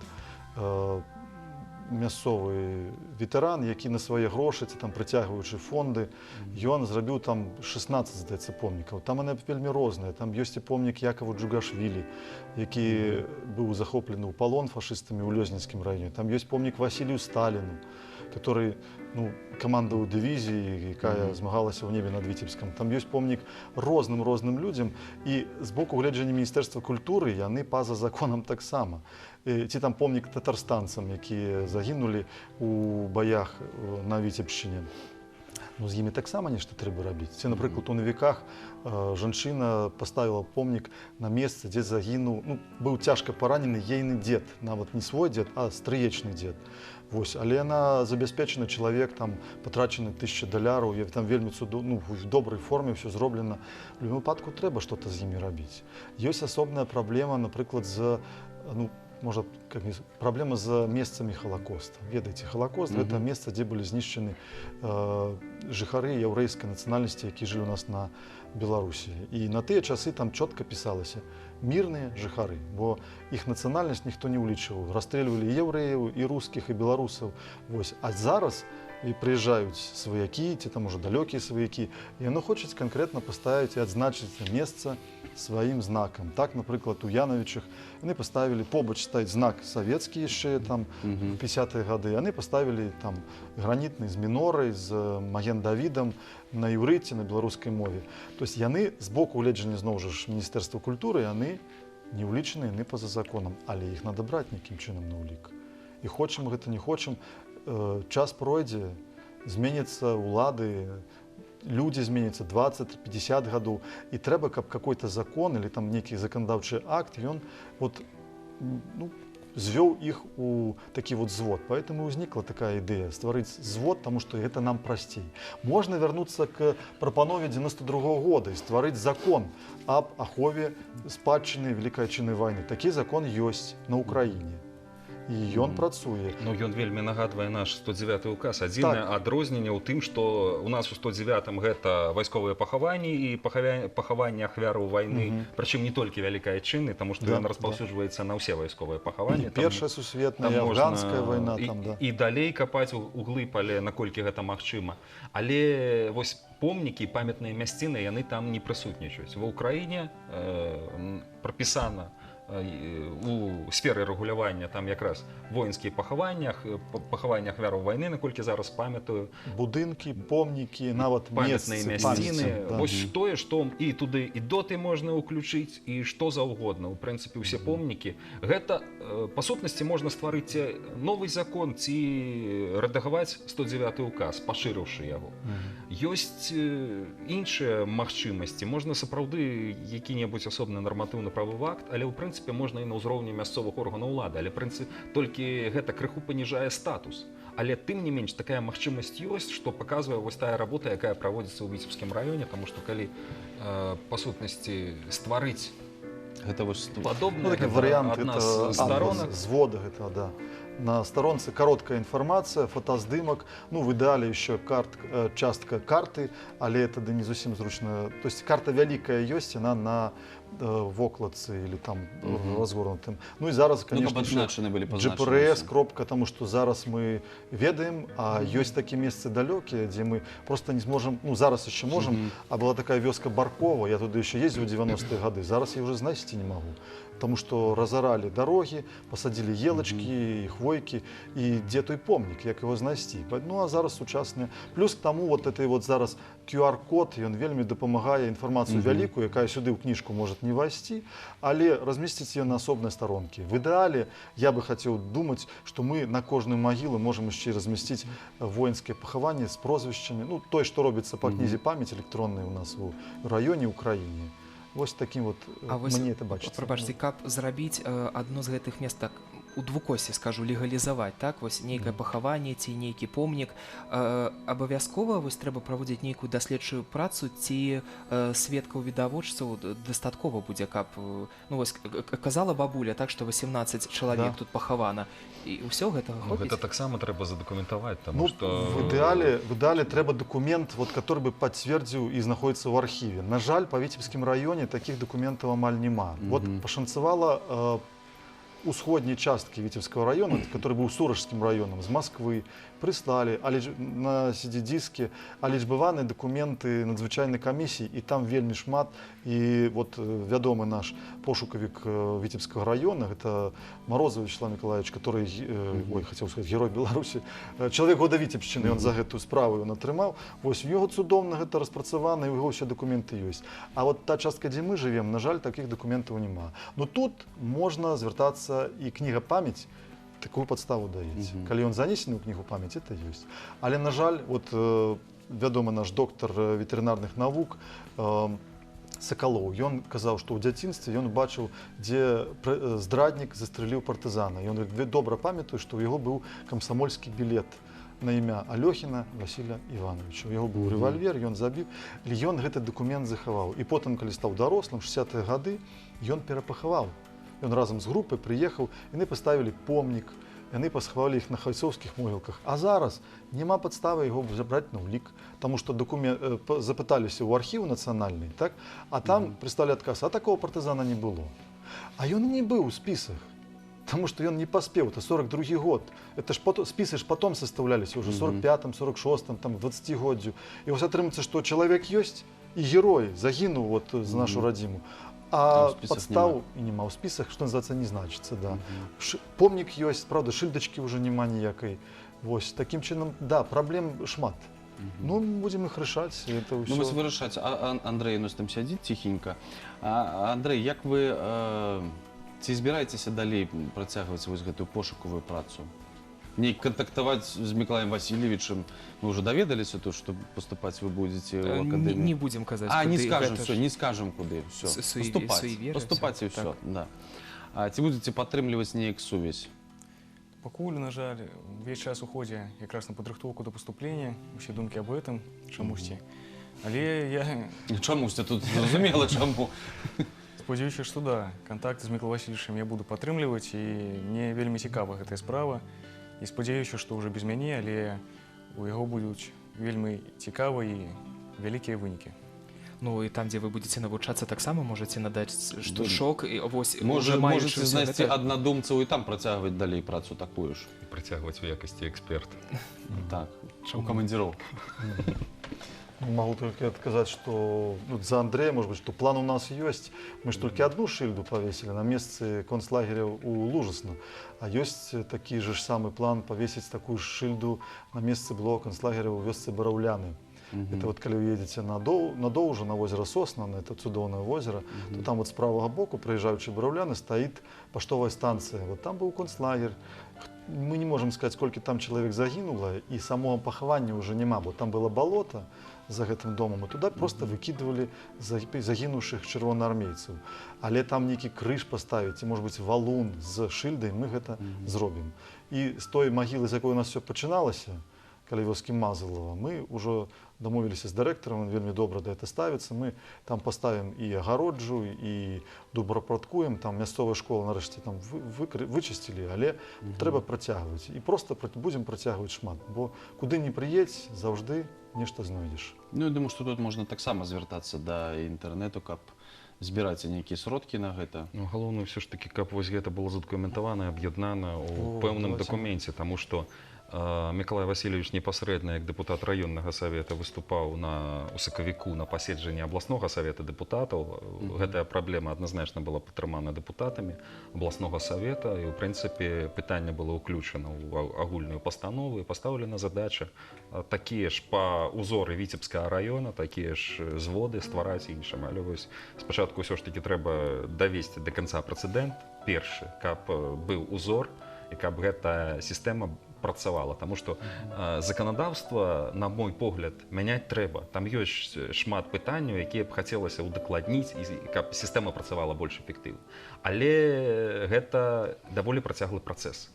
мясцовы ветэран, які на свае грошы ці там прыцягваючы фонды, ён зрабіў там 16, здаецца, помнікаў. Там яны вельмі розныя. Там ёсць і помнік Якаву Джугашвілі, які быў захоплены ў палон фашыстамі ў Лёзніцкім раёне. Там ёсць помнік Васілію Сталіну, который, ну, камандаваў дывізіяй, якая змагалася ў небе над Віцебскам. Там ёсць помнік розным розным людзям, і з боку гледжання міністэрства культуры яны па-за законам таксама. Ці там помнік татарстанцам, якія загінулі у баях на Віцебшчыне. Ну, з імі таксама нешта трэба рабіць. Ці, напрыклад, у Навіках жанчына паставіла помнік на месцы, дзе загінуў, ну, быў цяжка паранены ейны дзед, нават не свой дзед, а стрыечны дзед. Вось, але яна забяспечаны чалавек, там патрачаны $1000, я там вельмі ну, в добрай форме ўсё зроблена. У любым выпадку трэба что-то з імі рабіць. Ёсць асобная праблема, напрыклад, з, ну, можа, как не, праблема з месцамі Халакоста. Ведаеце, Халакост гэта месца, дзе былі знішчаны жыхары яўрэйскай нацыянальнасці, якія жылі у нас на Беларусі. І на тыя часы там чётка пісалася: мірныя жыхары, бо іх нацыянальнасць ніхто не ўлічваў. Расстрэльвалі і яўрэяў, і рускіх, і беларусаў. Вось. А зараз і прыязджаюць сваякі, ці там ужо далёкія сваякі, і яны хочуць канкрэтна паставіць і адзначыць месца сваім знакам. Так, напрыклад, у Яновічах яны паставілі, побач стаіць знак савецкі яшчэ там в 50-е гады, яны паставілі там гранітны з мінорай, з Маген Давідам на іўрыце, на беларускай мове. То есть яны з боку гледжання зноў жа ж міністэрства культуры яны не ўлічаны, яны па-за законам, але іх надо браць нейкім чынам на ўлік. І хочам гэта, не хочам, час пройдзе, зменяцца ўлады, людзі зменяцца 20-50 гадоў, і трэба, каб какой-то закон или там нейкі заканадаўчы акт ён вот, ну, звёў іх у такі вот звод. Поэтому ўзнікла такая ідэя стварыць звод, таму што гэта нам прасцей. Можна вярнуцца к прапанове 92 года і стварыць закон аб ахове спадчыны Вялікай Айчыннай вайны. Такі закон ёсць на Украіне. І ён працуе. Ну, ён вельмі нагадвае наш 109 указ. Адзінае адрозненне ў тым, што у нас у 109 гэта вайсковыя пахаванні і пахаванні ахвяраў вайны, прычым не толькі Вялікай Айчыннай, таму што ён распаўсюджваецца на ўсе вайсковыя пахаванні. І Першая сусветная, Там і можна афганская вайна там, да. і далей капаць углыб, але наколькі гэта магчыма. Але вось помнікі, памятныя мясціны, яны там не прысутнічаюць. Ва Ўкраіне прапісана у сферы рэгулявання там якраз воінскія пахаваннях, пахаванні ахвяраў вайны, наколькі зараз памятаю. Будынкі, помнікі, нават памятныя месцы, мясціны. памяці, да. Вось тое, што і туды і доты можна ўключыць, і што заўгодна. У прынцыпе, усе помнікі. Гэта, па сутнасці, можна стварыць ці новы закон, ці рэдагаваць 109 указ, пашырыўшы яго. Ёсць іншыя магчымасці. Можна сапраўды які-небудзь асобны нарматыўна-правовы акт, але ў прынцыпе можна і на ўзроўні мясцовых органаў улады, але прынцып толькі гэта крыху паніжае статус. Але тым не менш такая магчымасць ёсць, што паказвае вось тая работа, якая праводзіцца ў Віцебскім раёне, таму што калі, па сутнасці стварыць Гэта вось падобнае, Ну, такі гэта варыянт адна это з старонак. Звода гэта, да. На старонцы кароткая інфармацыя, фотаздымак, ну, в ідэале еще частка карты, але тады не зусім зручна. То есть карта вялікая ёсць, яна на вокладцы или там разгорнутым. Ну і зараз, Ну, конечно, каб адзначаны былі, пазначаны GPS, ўсе. кропка, таму што зараз мы ведаем, а ёсць такія месцы далёкія, дзе мы просто не зможам, ну, зараз яшчэ можам, а была такая вёска Баркова, я туды яшчэ ездзіў у 90-е гады, зараз я уже знайсці не магу. Потому что разорали дороги, посадили елочки, хвойки, і дзе той помнік, як его знайсці. Ну, а зараз сучасныя. Плюс к таму вот этой вот зараз QR-код, ён вельмі дапамагае інфармацыю вялікую, якая сюды ў кніжку может не вайсці, але размесціць ее на асобнай старонке. В ідэале я бы хацеў думаць, што мы на кожную магілу можам яшчэ размясціць воінскае пахаванне з прозвішчамі, ну, той, што робіцца па кнізе памяць электроннай у нас у раёне, у краіне. Вось такім вот, А вось, мне это бачыцца. Прабачце, каб зрабіць адно з гэтых местак, у двукосе скажу, легалізаваць, так, вось нейкае пахаванне ці нейкі помнік, абавязкова вось трэба праводзіць нейкую даследчую працу ці сведкаў, відавочцаў дастаткова будзе, каб ну вось казала бабуля, так, што 18 чалавек тут пахавана, і ўсё гэтага Ну, хопіць? гэта таксама трэба задакументаваць, таму Ну, што в ідэале трэба дакумент, вот, который бы пацвердзіў і знаходіцца ў архіве. На жаль, па Віцебскім раёне такіх дакументаў амаль няма. Вот пашанцавала усходняй часткі Віцебскага района, который быў Суражскім раёнам, з Москвы прыслалі, але ж на CD-диске алічбаваныя дакументы надзвычайнай камісіі, і там вельмі шмат. І вот вядомы наш пошукавік Віцебскага района, гэта Морозов Вячеслав Николаевич, который, ой, хотел сказать, герой Беларусі, чалавек года Віцебшчыны, ён за гэтую справу ён атрымаў. Вось у яго цудоўна гэта распрацавана, і ў яго ўсе дакументы ёсць. А вот та частка, дзе мы жывем, на жаль, такіх дакументаў няма. Но тут можна звяртацца, і кніга «Памяць» такую падставу дае. Калі ён занесены ў кнігу «Памяць», это ёсць. Але, на жаль, вот вядомы наш доктар ветэрынарных навук Сакалоў, ён казаў, што ў дзяцінстве ён бачыў, дзе здраднік застрэліў партызана. Ён говорит: «Добра памятаю, што ў яго быў камсамольскі білет на імя Алёхіна Василя Ивановича. У яго быў рэвальвер, ён забіў». І ён гэты дакумент захаваў. І потым, калі стаў дарослым, 60-е гады, ён перапахаваў. Ён разам з групай прыехаў, яны паставілі помнік, яны пасхавалі іх на хайцоўскіх могілках. А зараз няма падставы яго забраць на ўлік, таму што дакумент, запыталіся ў архіў нацыянальны, так? А там прыслалі адказ: а такого партызана не было. А ён не быў у спісах. Потому что ён не паспеў, это 42 год. Это ж потом, спісы ж потом составлялись уже в 45-м, 46-м, там, 20-годдзю. І вось атрымаецца, што чалавек ёсць і герой загінуў вот за нашу радзіму. А А ў спісах падстаў няма. і няма ў спісах, што называется, не значыцца, да. Помнік ёсць, правда, шыльдачкі ўжо няма ніякай. Вось такім чынам, да, праблем шмат. Ну, будзем іх рашаць, это Ну, ўсё. вось вырашаць. Андрей у нас там сядзіць ціхенька. Андрей, як вы ці збіраецеся далей працягваць вось гэтую пошукавую працу? Не кантактаваць з Мікалаем Васильевичем? Мы уже даведаліся тут, што паступаць вы будзеце ў Не, акадэмію. не будзем казаць, А, не куды, скажем, гэта все, ж не скажем куды. Все. Паступаць, суеверы, паступаць і всё, ўсё, так. да. А ці будзеце падтрымліваць неяк сувязь? Пакуль, на жаль, увесь час уходзе якраз на падрыхтоўку да паступлення, усе думкі аб гэтым чамусьці. Але я Чамусьці, тут зразумела чаму. спадзяюся, што да, кантакты з Мікалаем Васильевичем я буду падтрымліваць, і мне вельмі цікава гэтая справа. І спадзяюся, што ўжо без мяне, але у яго будуць вельмі цікавыя і вялікія вынікі. Ну і там, дзе вы будзеце навучацца, таксама можаце надаць штуршок і вось Можа, уже маючы можаце ўсё знайсці гэта- аднадумцаў і там працягваць далей працу такую ж. Працягваць у якасці эксперта. Так, у камандзіроў. Ну, могу только отказать, что, ну, за Андрея, может быть, что план у нас есть. Мы ж только одну шильду повесили на месте концлагеря у Лужесна. А есть такой же ж самый план повесить такую же шильду на месте былого концлагеря у вёсцы Бараўляны. Это вот когда вы едете на Доужу, на озеро Сосна, на это цудоўнае озеро, то там вот с правого боку, проезжаючы Бараўляны, стоит паштовая станция. Вот там был концлагерь. Мы не можем сказать, сколько там человек загінула, и самого пахавання уже няма, бо там было болото за гэтым домом, и туда просто выкидывали загінуўшых чырвонаармейцаў. Але там нейкі крыж паставіць, ці, может быть, валун з шыльдай, мы гэта зробім. І з той магілы, з якой у нас все пачыналася, каля вёскі Мазалава, мы ўжо дамовіліся з дырэктарам, он вельмі добра да это ставіцца. Мы там паставім і агароджу, і добрапрадкуем, там мясцовая школа нарэшце там вычысцілі, але трэба працягваць. І просто будзем працягваць шмат, бо куды не прыедзь, заўжды нешта знойдзеш. Ну, я думаю, што тут можна таксама звяртацца да інтэрнэту, каб збіраць нейкія сродкі на гэта. Ну, галоўнае ўсё ж такі, каб вось гэта было задакументавана, аб'яднана ў О, пэўным давайте. дакуменце, таму што Мікалай Васильевич непасрэдна як дэпутат раённага савета выступаў на у сакавіку на паседжанні абласнога савета дэпутатаў. Гэтая праблема адназначна была падтрымана дэпутатамі абласнога савета, і ў прынцыпе пытанне было ўключана ў агульную пастанову і пастаўлена задача такія ж па узоры Віцебскага раёна, такія ж зводы ствараць іншым. Але вось спачатку ўсё ж такі трэба давесці да канца прэцэдэнт першы, каб быў узор і каб гэта сістэма працавала, таму што заканадаўства, на мой погляд, мяняць трэба. Там ёсць шмат пытанняў, якія б хацелася ўдакладніць, і каб сістэма працавала больш эфектыўна. Але гэта даволі працяглы працэс.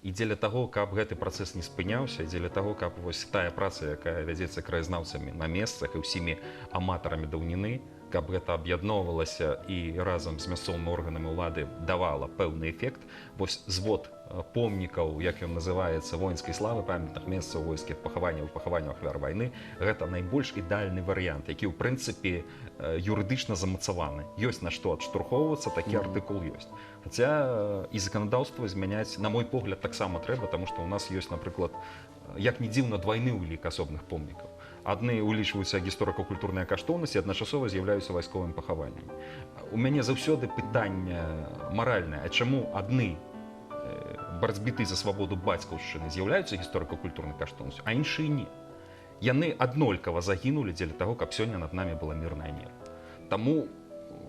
І дзеля таго, каб гэты працэс не спыняўся, дзеля таго, каб вось тая праца, якая вядзецца краязнаўцамі на месцах і ўсімі аматарамі даўніны, каб гэта аб'ядноўвалася і разам з мясцовымі органамі ўлады давала пэўны эфект, вось звод помнікаў, як ён называецца, воінскай славы, памятных месцаў войскіх пахаванняў, пахаванняў ахвяр вайны, гэта найбольш ідэальны варыянт, які ў прынцыпе юрыдычна замацаваны. Ёсць на што адштурхоўвацца, такі артыкул ёсць. Хаця і заканадаўства змяняць, на мой погляд, таксама трэба, таму што ў нас ёсць, напрыклад, як ні дзіўна, двайны ўлік асобных помнікаў. Адны ўлічваюцца гісторыка-культурныя каштоўнасці, адначасова з'яўляюцца вайсковым пахаваннем. У мяне заўсёды пытанне маральнае, а чаму адны барацьбіты за свабоду бацькаўшчыны з'яўляюцца гісторыка-культурнай каштоўнасцю, а іншыя не. Яны аднолькава загінулі дзеля таго, каб сёння над намі была мірная неба. Таму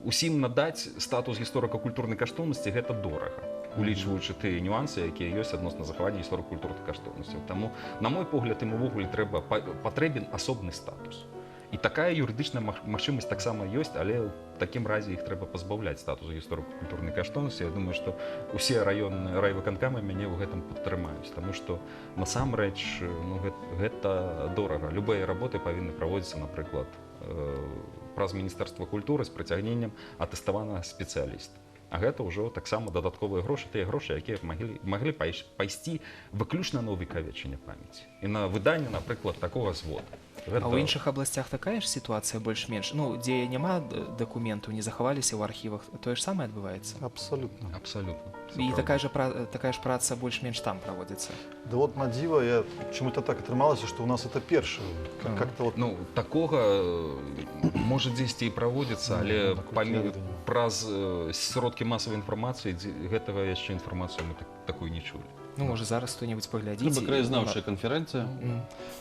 усім надаць статус гісторыка-культурнай каштоўнасці гэта дорага, улічваючы тыя нюансы, якія ёсць адносна захавання гісторыка-культурных каштоўнасцяў. Таму, на мой погляд, ім увогуле трэба патрэбен асобны статус. І такая юрыдычная магчымасць таксама ёсць, але ў такім разе іх трэба пазбаўляць статусу гісторыка-культурнай каштоўнасці. Я думаю, што усе раённыя райвыканкамы мяне ў гэтым падтрымаюць, таму што насамрэч, ну, гэта дорага. Любыя работы павінны праводзіцца, напрыклад, праз Міністэрства культуры з прыцягненнем атэставанага спецыяліста. А гэта ўжо таксама дадатковыя грошы, тыя грошы, якія маглі пайсці выключна на ўвекавечанне памяці і на выданне, напрыклад, такога звода. А ў іншых абласцях такая ж сітуацыя больш-менш, ну, дзе няма дакументаў, не захаваліся ў архівах, тое ж самае адбываецца? Абсалютна. Абсалютна. І такая ж праца больш-менш там праводзіцца. Да вот на дзіва, я чаму-то так атрымалася, што ў нас это першае. Как-то вот. Ну, такога, можа, дзесьці і праводзіцца, але праз сродкі масавай інфармацыі гэтага яшчэ інфармацыю мы такую не чулі. Ну, можа, зараз хто-небудзь паглядзіць. Трэба краязнаўчая канферэнцыя.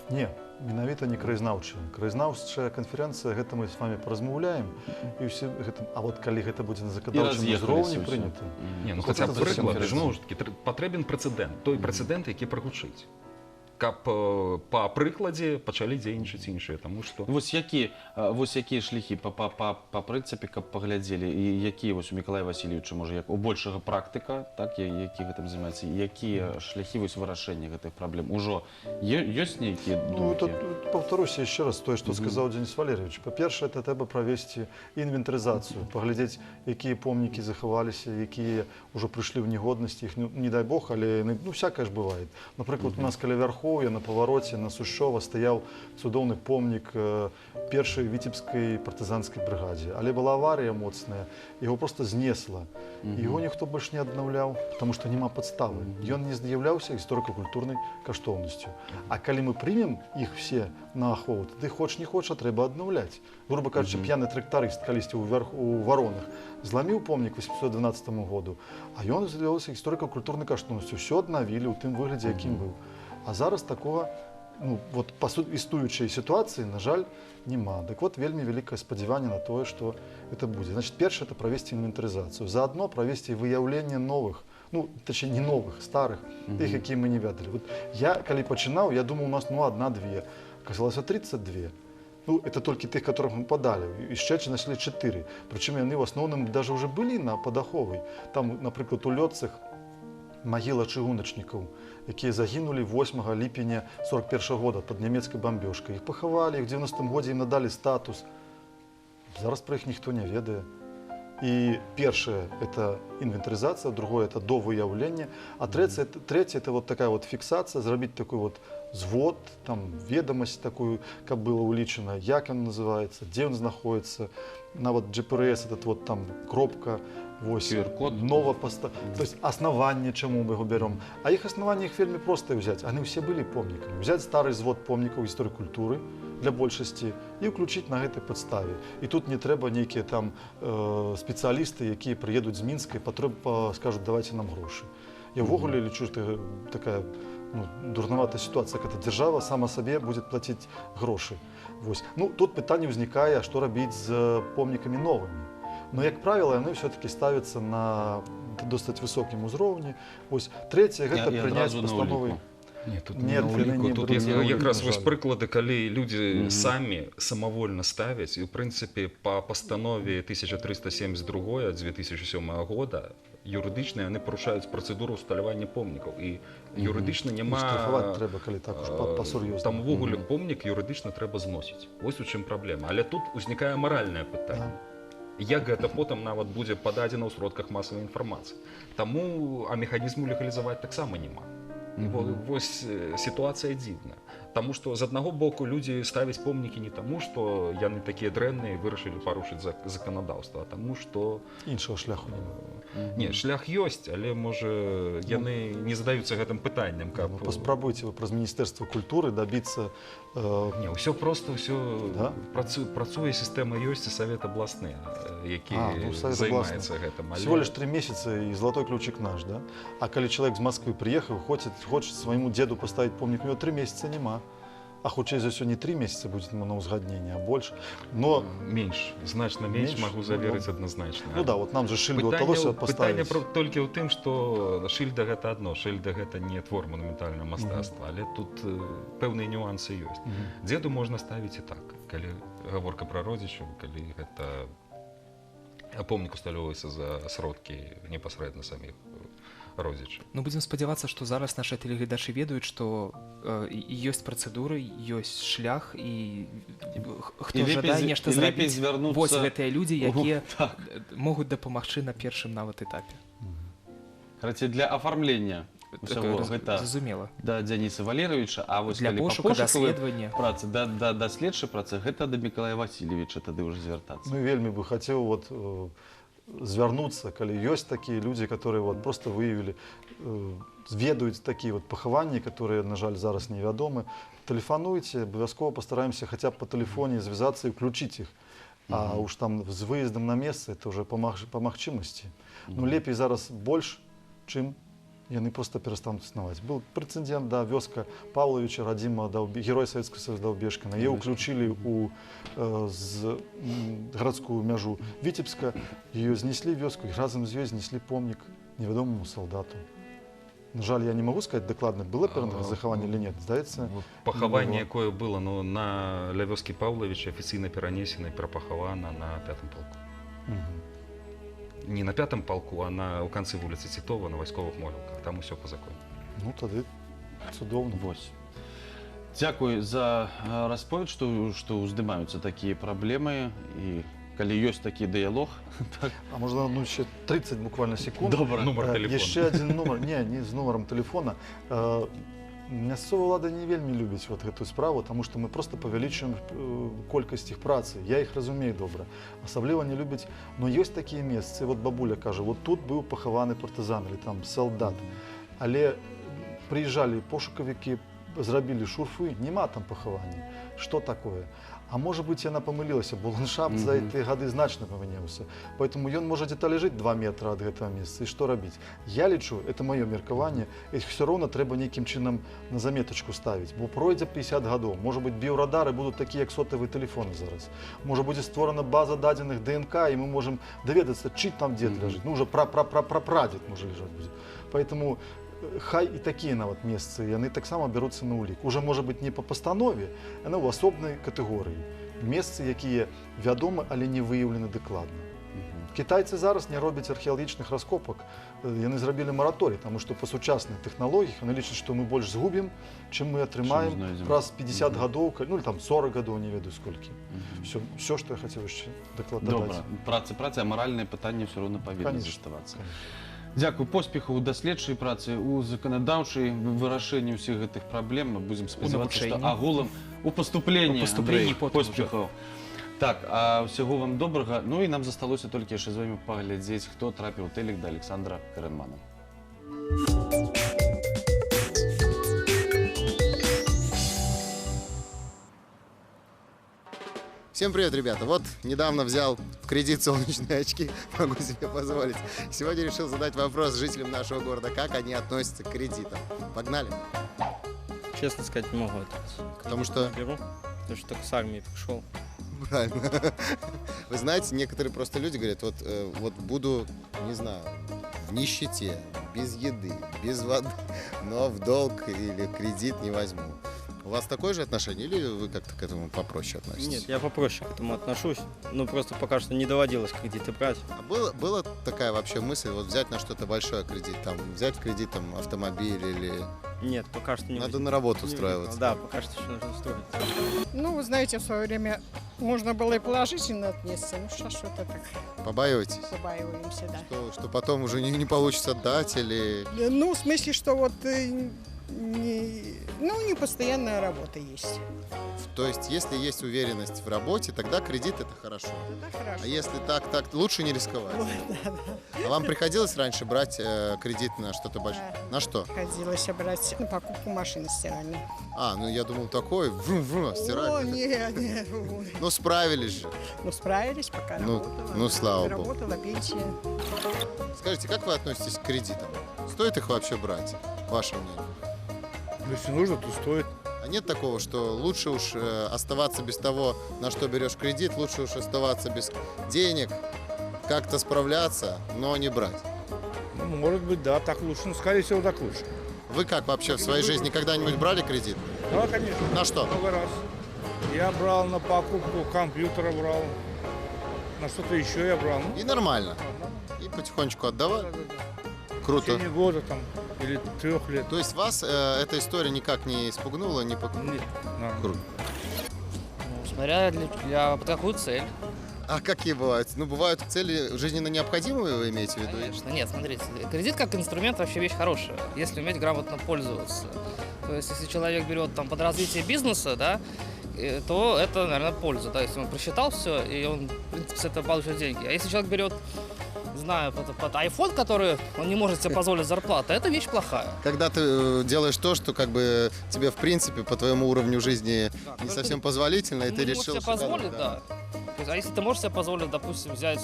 Не, менавіта не краязнаўчая. Краязнаўчая канферэнцыя, гэта мы з вами паразмаўляем, і ўсе гэта, а вот калі гэта будзе на заканадаўчым узроўні прынята. Не, ну, хаця б прыклад, зноў ж такі, патрэбен прэцэдэнт, той прэцэдэнт, які прагучыць, каб па прыкладзе пачалі дзейнічаць іншыя, таму што Вось якія шляхі па прынцыпе, каб паглядзелі, і якія вось у Мікалая Васільевіча, можа, як у большага практыка, так, які гэтым займаецца, якія шляхі вось вырашэння гэтых праблем ужо ёсць нейкія Ну, думкі? тут паўтаруся яшчэ раз тое, што сказаў Дзяніс Валер'евіч. Па-першае, это трэба правесці інвентарызацыю, паглядзець, якія помнікі захаваліся, якія ўжо прыйшлі ў негоднасць, іх, ну, не дай бог, але яны, ну, всякае ж бывае. Напрыклад, у нас каля Вярхоўя на павароце на Сушова стаяў цудоўны помнік першай віцебскай партызанскай брыгадзе. Але была аварыя моцная, яго просто знесла. Яго ніхто больш не аднаўляў, потому што няма падставы. Ён не з'яўляўся гісторыка-культурнай каштоўнасцю. А калі мы прымем іх все на ахову, тады хоч не хоч, а трэба аднаўляць. Грубо кажучы, п'яны трактарыст калісьці у Варонах зламіў помнік 812 году, а ён з'яўляўся гісторыка-культурнай каштоўнасцю. Усё аднавілі ў тым выглядзе, якім быў. А зараз такога, ну, вот па існуючай сітуацыі, на жаль, няма. Дык вот, вельмі вялікае спадзяванне на тое, што это будзе. Значит, першае — это правесці інвентарызацыю. Заадно правесці выяўленне новых, ну, точнее, не новых, старых, тых, якія мы не ведалі. Вот я, калі пачынаў, я думаў, у нас, ну, одна-две. Оказалось, 32. Ну, это только тех, которых мы подали. Еще нашли 4. Причем они в основном даже уже были на Падаховой. Там, например, у Лётцах могила чыгуначнікаў, якія загінулі 8 ліпеня 41 года под нямецкай бамбёжкай. Іх пахавалі, в 90-м годзе ім надалі статус. Зараз пра іх ніхто не ведае. І першае — это інвентарызацыя, другое — это довыяўленне, а трэцяе — это вот такая вот фіксацыя, зрабіць такой вот звод, там ведомасць такую, каб было улічана, як ён называецца, дзе ён знаходіцца, нават GPRS этот вот там кропка, вось, QR-код. Нова то есть основанне, чаму мы его бяром. А іх основанне, іх вельмі проста взять. Они все былі помнікамі. Взять стары звод помнікаў гісторыі культуры для большасці і ўключыць на гэтай падставе. І тут не трэба нейкія там спецыялісты, якія прыедуць з Мінска і скажуць: «Давайте нам грошы». Я ўвогуле лічу, што такая, ну, дурнаватая сітуацыя, когда дзяржава сама сабе будет плаціць грошы. Вось. Ну, тут пытанне ўзнікае, што рабіць з помнікамі новымі. Но, як правіла, яны все-таки ставятся на досыць высокім узроўні. Вось. Трэцяе — гэта І прыняць адразу на пастановы. ўліку. Не, тут Нет, не на ўліку. не Тут беруцца на ўлік, якраз на вось жаль. прыклады, калі людзі самі самавольна ставяць, і ў прынцыпе па пастанове 1372 ад 2007 года юрыдычна яны парушаюць працэдуру усталявання помнікаў, і юрыдычна няма Штрафаваць трэба, калі так уж па-сур'ёзнаму. Там увогуле помнік юрыдычна трэба зносіць. Вось у чым праблема. Але тут узнікае маральнае пытанне. Як гэта потым нават будзе пададзена ў сродках масавай інфармацыі. Таму, а механізму легалізаваць таксама няма. І вось сітуацыя дзіўная. Таму што з аднаго боку людзі ставяць помнікі не таму, што яны такія дрэнныя і вырашылі парушыць заканадаўства, а таму што Іншага шляху няма. Не, шлях ёсць, але можа яны не задаюцца гэтым пытаннем, каб Ну, паспрабуйце вы праз Міністэрства культуры дабіцца Не, ўсё проста, ўсё Да? працуе сістэма, ёсць і савет абласны, які А, ну, Совет займаецца областный. гэтым. Але Всего лишь 3 месяца, и золотой ключик наш, да? А калі человек из Москвы приехал, хочет своему деду поставить помник, у него 3 месяца нема. А хутчэй за ўсё не 3 месяца будет ему на узгадненне, а больше. Но, менш, значна менш, Менш? магу Ну, заверыць да. адназначна. Ну да, вот нам же шыльду удалось Пытанне поставить. толькі ў тым, што шыльда гэта адно, шыльда гэта не твор манументальнага мастацтва, але тут пэўныя нюансы ёсць. Дзеду можна ставіць і так, калі гаворка пра родзічаў, калі гэта помнік усталёўваецца за сродкі непасрэдна саміх родзічаў. Ну, будзем спадзявацца, што зараз нашы тэлегледачы ведаюць, што ёсць працэдуры, ёсць шлях, і хто І лепей жадае нешта і лепей зрабіць, звярнуцца вось гэтыя людзі, якія Так. могуць дапамагчы на першым нават этапе. Карацей, для афармлення усяго гэта Зразумела. да Дзяніса Валерьевича, а вось Для калі па пошука, пошукавай даследавання. працы, да даследчай працы, гэта да Мікалая Васильевича тады ўжо звяртацца. Ну, вельмі бы хацеў вот звярнуцца, калі ёсць такія людзі, которые вот просто выявілі, ведаюць такія вот пахаванні, которые, на жаль, зараз невядомы. Тэлефануйце, абавязкова пастараемся хаця б по тэлефоне звязацца і включыць іх. А уж там з выездам на месца это уже па магчымасці. Ну, лепей зараз больш, чым яны просто перастануць існаваць. Был прэцэдэнт, да, вёска Павловича Радзіма, герой Савецкага Союза Даўбешкіна. Яе ўключылі у з гарадскую мяжу Віцебска, ее знеслі вёску, і разам з ёй знеслі помнік невядомаму салдату. На жаль, я не могу сказать дакладна, было перадахаванне или нет, здаецца. Пахаванне, было. якое было, ну, на ля вёскі Паўлавіча, афіцыйна перанесена і прапахавана на пятым палку. Не на пятым палку, а на у канцы вуліцы Цітова на вайсковых могілках. Там усё па законе. Ну, тады цудоўна. Вось. Дзякуй за расповед, што ўздымаюцца такія праблемы, і калі ёсць такі дыялог, так. А можна, ну, еще 30 буквально секунд? Добра. Нумар тэлефона. Яшчэ один нумар, не з нумаром телефона. Мясцовая ўлада не вельмі любіць вот гэтую справу, таму што мы просто павялічваем колькасць іх працы. Я іх разумею добра. Асабліва не любяць, но ёсць такія месцы, вот бабуля кажа, вот тут быў пахаваны партызан или там салдат. Але прыязджалі пошукавікі, зрабілі шурфы, няма там пахавання. Что такое? А можа быть, яна памылілася, бо ландшафт за гэтыя гады значна памяняўся. Поэтому ён можа где-то ляжыць 2 метра ад гэтага месца. І што рабіць? Я лічу, это маё меркаванне, іх все роўна трэба нейкім чынам на заметачку ставіць, бо пройдзе 50 гадоў, можа быть, біорадары будуць такія, як сотавыя тэлефоны зараз. Можа, будзе створана база дадзеных ДНК, і мы можам даведацца, чый там дзед ляжыць. Ну, уже пра-пра-пра-пра-прадзед можа лежаць будзе. Поэтому хай і такія нават месцы, яны таксама бяруцца на ўлік. Уже, можа быть, не па пастанове, яны ў асобнай катэгорыі. Месцы, якія вядомы, але не выяўлены дакладна. Кітайцы зараз не робяць археалагічных раскопак. Яны зрабілі мараторій, таму што па сучасных тэхналогіях яны лічаць, што мы больш згубім, чым мы атрымаем знойдзем. праз 50 гадоў, ну или там 40 гадоў, не ведаю сколькі. Все, што я хацеў яшчэ даклад Добра. дадаць. Працы, працы, а маральнае пытанне ўсё роўна павінна Конечно. заставацца. Дзякуй, поспеху ў даследчай працы, у заканадаўчай вырашэнні ўсіх гэтых праблем. Мы будзем спадзявацца, што навучэнні. агулам у паступленні, У паступленні Андрэй, потым ужо. поспехаў. Так, а ўсяго вам добрага. Ну і нам засталося толькі яшчэ з вами паглядзець, хто трапіў у тэлек да Александра Карэнмана. Всем привет, ребята! Вот недавно взял в кредит солнечные очки, могу себе позволить. Сегодня решил задать вопрос жителям нашего города, как они относятся к кредитам. Погнали! Честно сказать, не могу ответить. Потому что? Беру, потому что только с армии пришел. Правильно. Вы знаете, некоторые просто люди говорят, вот, вот буду, не знаю, в нищете, без еды, без воды, но в долг или кредит не возьму. У вас такое же отношение или вы как-то к этому попроще относитесь? Нет, я попроще к этому отношусь. Ну, просто пока что не доводилось кредиты брать. А была такая вообще мысль, вот взять на что-то большое кредит, там, взять в кредит там, автомобиль или... Нет, пока что не. Надо на работу устраиваться. Да, пока что еще нужно устроиться. Ну, вы знаете, в свое время можно было и положительно отнесться, но сейчас что-то так... Побаиваетесь? Побаиваемся, да. Что потом уже не получится отдать или... Ну, в смысле, что вот... не постоянная работа есть. То есть, если есть уверенность в работе, тогда кредит – это хорошо. Это хорошо. А если так, лучше не рисковать. Вот, да, да. А вам приходилось раньше брать кредит на что-то большое? Да. На что? Приходилось брать на покупку машины стиральной. А, ну я думал, такой, врум-врум, стиральный. О, нет, нет. Ну, справились же. Ну, справились, пока работала. Ну, слава богу. Работала, пенсия. Скажите, как вы относитесь к кредитам? Стоит их вообще брать? Ваше мнение? Если нужно, то стоит. А нет такого, что лучше уж оставаться без того, на что берешь кредит, лучше уж оставаться без денег, как-то справляться, но не брать? Ну, может быть, да, так лучше. Ну, скорее всего, так лучше. Вы как вообще в своей жизни когда-нибудь брали кредит? Да, конечно. На что? Много раз. Я брал на покупку компьютера, брал, на что-то еще я брал. Ну, и нормально? И потихонечку отдавали? Да. Круто. В течение года там или 3 лет. То есть вас эта история никак не испугнула, не пугнула? Нет. Круто. Ну, смотря для под какую цель. А какие бывают? Ну, бывают цели жизненно необходимые, вы имеете в виду? Конечно. Нет, смотрите, кредит как инструмент вообще вещь хорошая, если уметь грамотно пользоваться. То есть, если человек берет там под развитие бизнеса, да, то это, наверное, польза. Да, если он просчитал все, и он, в принципе, с этого получит деньги. А если человек берет, не знаю, под iPhone, который он не может себе позволить зарплату, это вещь плохая. Когда ты делаешь то, что как бы тебе, в принципе, по твоему уровню жизни да, не совсем позволительно, и ты решил... Можешь себе позволить, да. То есть, а если ты можешь себе позволить, допустим, взять...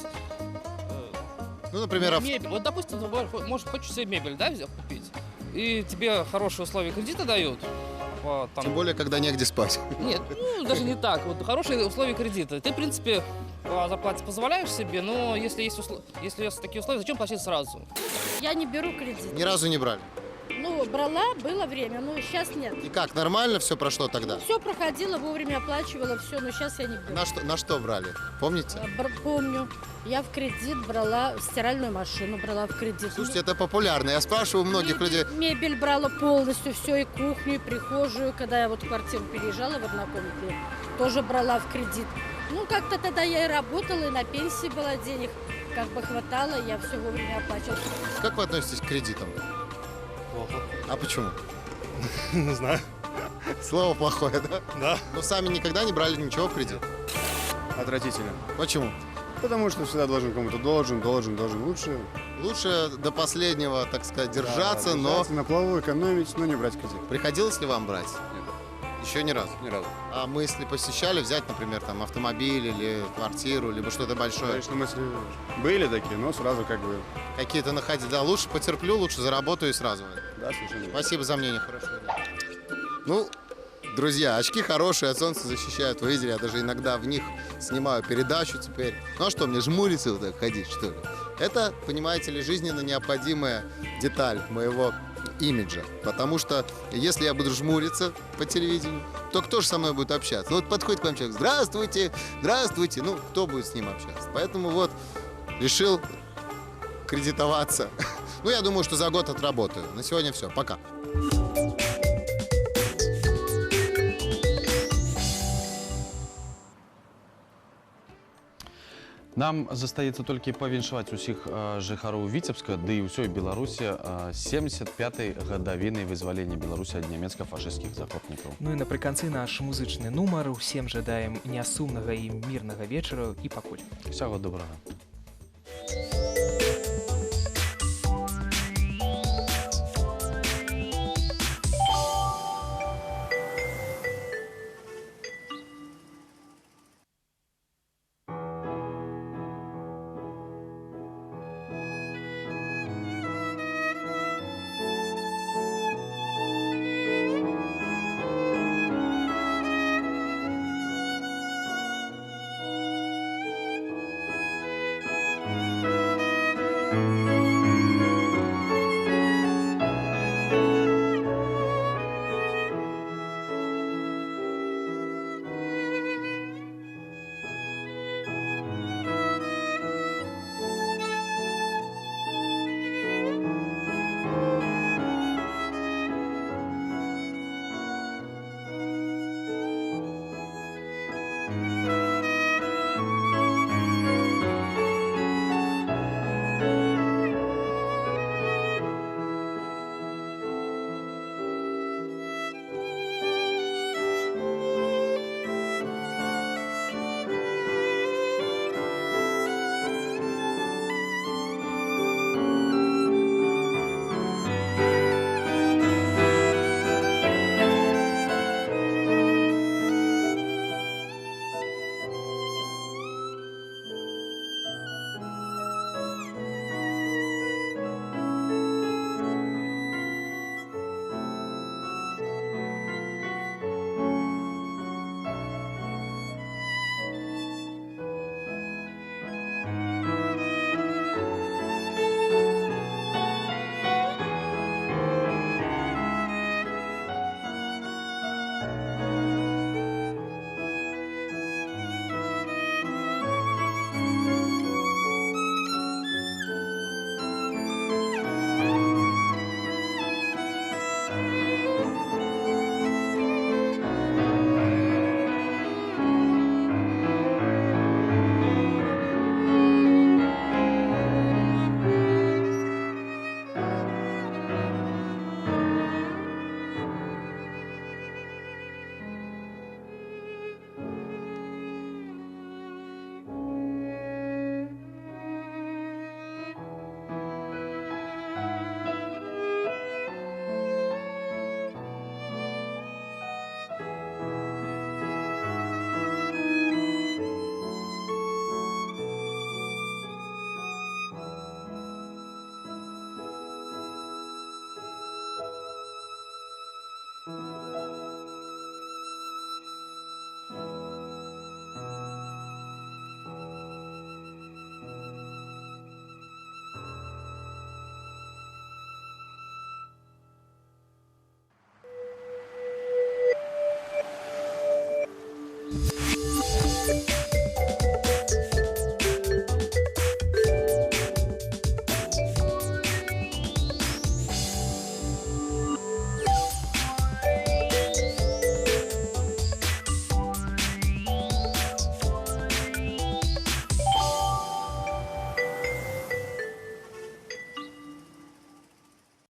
ну, например, мебель. Вот, допустим, ты можешь, хочешь себе мебель, да, взять, купить, и тебе хорошие условия кредита дают. По, там... Тем более, когда негде спать. Нет, ну, даже не так. Вот хорошие условия кредита. Ты, в принципе, по зарплате позволяешь себе, но если есть, если есть такие условия, зачем платить сразу? Я не беру кредит. Ни разу не брали? Ну, брала, было время, но сейчас нет. И как, нормально все прошло тогда? Ну, все проходило, вовремя оплачивала, все, но сейчас я не беру. На что брали? Помните? Помню. Я в кредит брала, стиральную машину брала в кредит. Слушайте, это популярно. Я спрашиваю у многих людей. Мебель брала полностью, все, и кухню, и прихожую. Когда я вот в квартиру переезжала в однокомнатную, тоже брала в кредит. Ну, как-то тогда я и работала, и на пенсии была денег, как бы хватало, я все вовремя оплачивала. Как вы относитесь к кредитам? Плохо. А почему? Не знаю. Слово плохое, да? Да. Но сами никогда не брали ничего в кредит? Отвратительно. Почему? Потому что всегда должен кому-то должен. Лучше. Лучше до последнего, так сказать, держаться, да, но... на плаву, экономить, но не брать кредит. Приходилось ли вам брать? Нет. Еще ни разу? Ни разу. А мысли посещали взять, например, там автомобиль или квартиру, либо что-то большое? Конечно, мысли были такие, но сразу как бы... Какие-то находили. Да, лучше потерплю, лучше заработаю и сразу. Да, совершенно. Спасибо за мнение, хорошего дня. Ну, друзья, очки хорошие, от солнца защищают. Вы видели, я даже иногда в них снимаю передачу теперь. Ну а что, мне жмуриться вот так ходить, что ли? Это, понимаете ли, жизненно необходимая деталь моего имиджа. Потому что если я буду жмуриться по телевидению, то кто же со мной будет общаться? Ну вот подходит к вам человек, здравствуйте, здравствуйте. Ну, кто будет с ним общаться? Поэтому вот решил кредитоваться. Ну, я думаю, что за год отработаю. На сегодня все. Пока. Нам застаецца толькі павіншаваць усіх жыхароў Віцебска, ды і ўсёй Беларусі 75-й гадавіны вызвалення Беларусі ад нямецка-фашысцкіх захопнікаў. Ну і напрыканцы наш музычны нумар. Усім жадаем нясумнага і мірнага вечара і пакуль. Усяго добрага. Thank you.